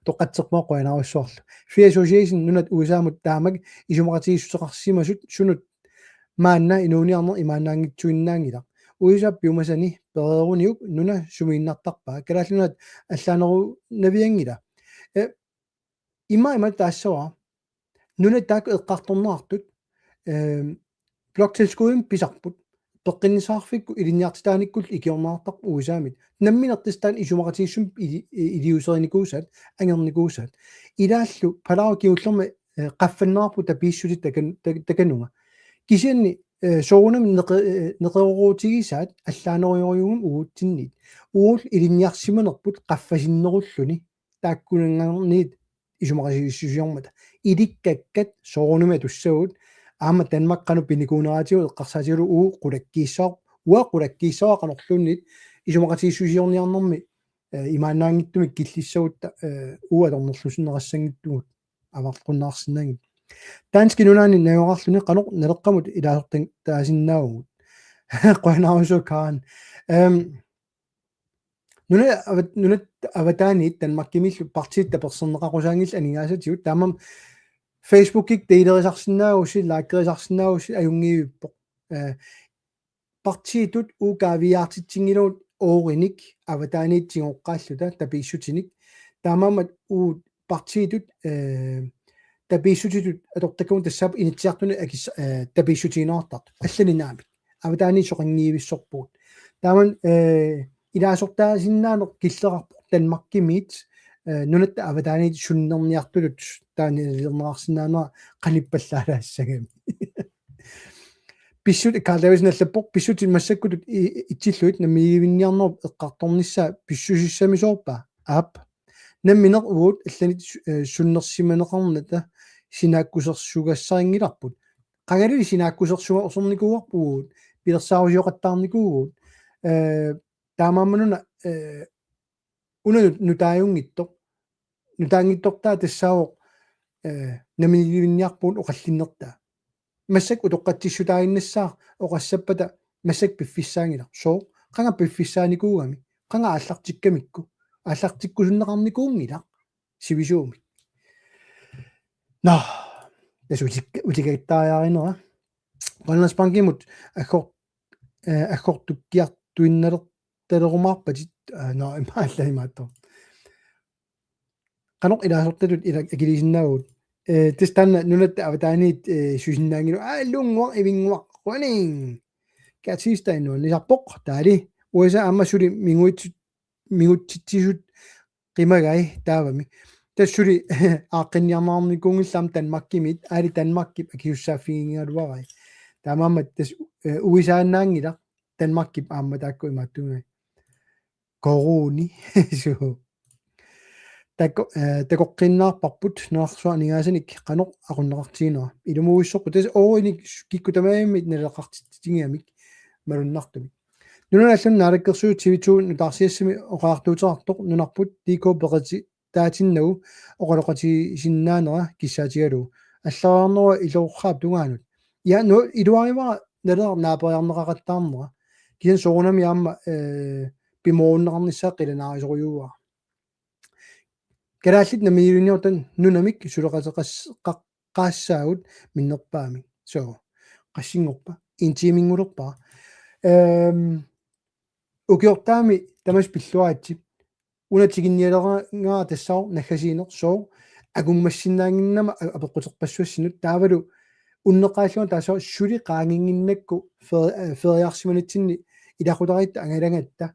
Toqqatserpunga qujanarujussuarlu. Free Association nunat U S A-mut taamak isumaqatigiissuteqarsimasut sunut maanna inuuniarneq imaannaanngitsuinnaanngilaq. U S A piumasani pereeruniuk nuna sumiinnartarpaa. Kalaallit Nunaat allaanerunavianngila. Eh, ima ima taassavara. Nunat taakku eqqartorneqartut, ehm, bloktilskuddimik pisarput. Peqqinnissaqarfikkut ilinniartitaanikkullu ikiorneqartarput U S A-mit. Nammineq tassa taanna isumaqatigiissumik ili-, i-, iliuuserinikuusaat, angernikuusaat. Ilaallu palaaruk kingullermi, eh, qaffanneqarpoq tapiissutit takan-, tak-, takanunga. Kisianni, eh, soorunami neqe-, eh, neqeroorutigisaat allaanerujorujuugami uagutsinnit. Uagullu ilinniarsimanerput qaffasinnerulluni taakkunanngaanniit isumaqatigiissusiormata. Ilikkakkat soorunami atussagut aamma Danmark qanoq pinikuuneraatigut eqqarsaatigalugu uagut qulakkiissavarput, uagut qulakkiissavarput qanorluunniit isumaqatigiissusiorniarnermi, eh, imaannaanngitsumik killissagutta, eh, uagut atornerluisinneqassanngitsugut avaqqunnaarsinnaanngilaq. Danskit Nunaanni najugaqarluni qanoq Naleqqamut ilaasortaasinnaavugut. Qujanarujussuaq Karen. Ehm, Nunat avat-, nunat avataaniit Danmarkimiillu partiit tapersersorneqaqusaanngillat aningaasatigut, taamaammat Facebookikkut delerisarsinnaagussi, likerisarsinnaagussi ajunngivippoq. Eh, partiitut uagut kaaviiaartitsinngilagut oorinik avataaniit tigoqqaalluta tapiissutinik. Taamaammat uagut partiitut, eh, tapiissutitut atortakkagut tassaapput Inatsisartuni akis-, eh, tapiissutigineqartartut. Allanik naamik. Avataaniit soqanngivissorpugut. Taamaammat, eh, ilaasortaasinnaaneq killeqarpoq Danmarkimiit, eh, nunatta avataaniit sunnerniartutut taanna nalilerneqarsinnaanera qanippallaalaassagami. Pissut-, Karl Davidsen allappoq, pissutsit massakkutut i-, itsillugit namminiilivinniarnerup eqqartornissaa pissusissamisoorpa? Aap. Nammineq uagut allanit su-, eh, sunnersimaneqarnata sinaakkusersugassarinngilarput. Qangali sinaakkusersugasornikuuarput uagut, pilersaarusioqattaarnikuuvugut. Eh, taamaammat una, eh, una nut-, nutaajunngitsoq. Nutaanngitsortaa tassaavoq, eh, namminiilivinniarpugut oqallinnertaa. Massakkut utoqqatsissutaaginnassaaq oqassappata massakkut piffissaanngilaq. Sooq? Qanga piffissaanikuugami? Qanga aallartikkamikku? Aallartikkusunneqarnikuunngilaq sivisuumik. Nå, tassa utik-, utikattariaarinera. Grønlandsbankimut aggor-, eh, aggortukkiartuinnaler-, talerumaarpatit, eh, nå, imaallaat imaattoq. Qanoq ilaasortatut ila-, akiliisinnaavugut. Eh, tassa taanna nunatta avataaniit, eh, susinnaanngilagut. Aa, Lungua, Ivingua, Running. Katsista inuunnisarpoq, taali. U S A aamma suli minguitsu-, mingutsitsisut qimagai taavami. Tassa suli aaqqinniarneqarnikuunngillat aamma Danmarkimiit, aali Danmarkip akisussaaffigigaluarai. Taamaammat tassa, eh, U S A-nnaanngilaq, Danmarkip aamma taakku imaattugai. Koruuni. Suu. Tako-, eh, takoqqinnaarparput nunarsuaq aningaasanik qanoq aqunneqartiginera. Ilumuuissoq tassa oorinik kikkut tamarmik naleqartitsigigamik malunnartumik. Nunanut allanut naalakkersuisut T V to nutaarsiassami oqariartuuteqartoq nunarput D K peqatitaatinnagu oqaloqatigisinnaanera kissaatigalugu. Allariarnerup iluarraap tungaanut. Ja, nu iluarivara Naleraq naaperiarneqaqattaarnera. Kisianni soorunami aamma, eh, pimoorunneqarnissaa qilanaarisorujussuuara. Kalaallit namminiilivinniarutta nunamik suleqateqas-, qa-, qaassaagut minnerpaamik. Soo, qassinngorpa? En timingulerpara. Ehm, ukiortaami tamassi pilluaritsi. Una tikinnialeraangat tassaavoq naggasiineq, sooq, angummassinnaannginnama a-, apeqquterpassuassinnut, taavalu unneqqarillunga tassaavoq suli qaanginnginnakku fer-, eh, feriarsimanitsinni ilaqutariittut angalagatta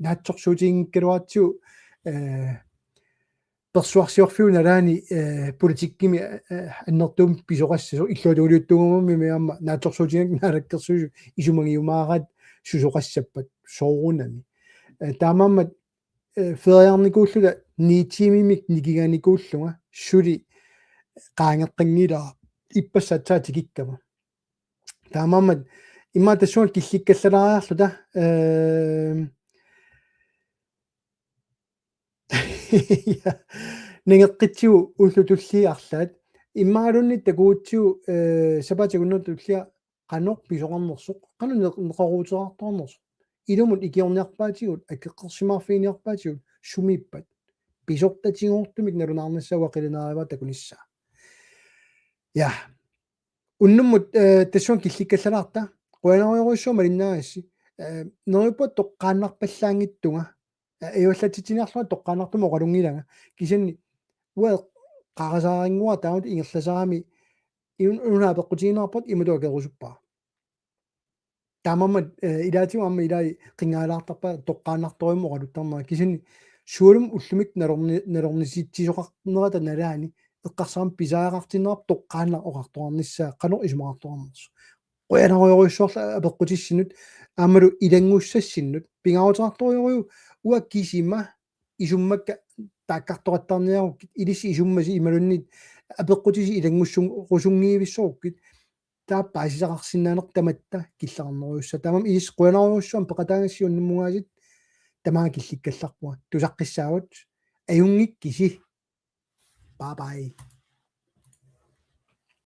naatsorsuutiginngikkaluaratsigu, eh, persuarsiorfiup nalaani, eh, politikkimi, eh, annertuumik pisoqassasoq illuatungiliuttuugumammi aamma naatsorsuutigineq naalakkersuisut isumagiumaaraat susoqassappat soorunami. Eh, taamaammat, eh, feriarnikuulluta ni tiimimik nikinganikuullunga suli qaangeqqanngilara ippassaq aatsaat tikikkama. Taamaammat immaqa tassunga killikkallalaariarluta, eh, nangeqqitsigu ullut tulliit arlaat. Immaqaluunniit takugutsigu, eh, sapaatip akunnera tullia qanoq pisoqarnersoq, qanoq neq-, neqerooruteqartoqarnersoq. Ilumut ikiorniarpaatigut, akeqqersimaarfiginiarpaatigut, sumiippat. Pisortatigoortumik nalunaarnissaa uanga qilanaarivara takunissaa. Ja. Unnummut, eh, tassunga killikkallalaarta. Qujanarujorujussuaq malinnaagassi. Eh, neriuppunga toqqaannarpallaanngitsunga. Eh, ajuallatsitsiniarlunga toqqaannartumik oqalunngilanga. Kisianni uanga qarasaarinnguara taamatut ingerlasarami iun-, una apeqqutigineqarpoq imatut akerusuppara. Taamaammat, eh, ilaatigut aamma ilai qinngaalaartarpara toqqaannartorujummik oqaluttarnera. Kisianni sualummik ullumikkut nalorni-, nalornisitsisoqarnerata nalaani eqqarsarama pisariaqartinneqarpoq toqqaannaq oqartoqarnissaa qanoq isumaqartoqarnersoq. Qujanarujorujussuarlu apeqqutissinnut aammalu ilanngussaassinnut pingaaruteqartorujorujuuvoq uanga kisima isummakka taakkartoqattaarniarukkit ilissi isummasit imaluunniit apeqqutisi ilanngussuu-, rusunngivissorukkit taava paasisaqarsinnaaneq tamatta killeqarnerujussuaq. Taamaammat ilissi qujanarujussuaq peqataagassi unnummut aasiit tamaanga killikkallarpunga. Tusaqqissaagut. Ajunngikkisi. Bye bye.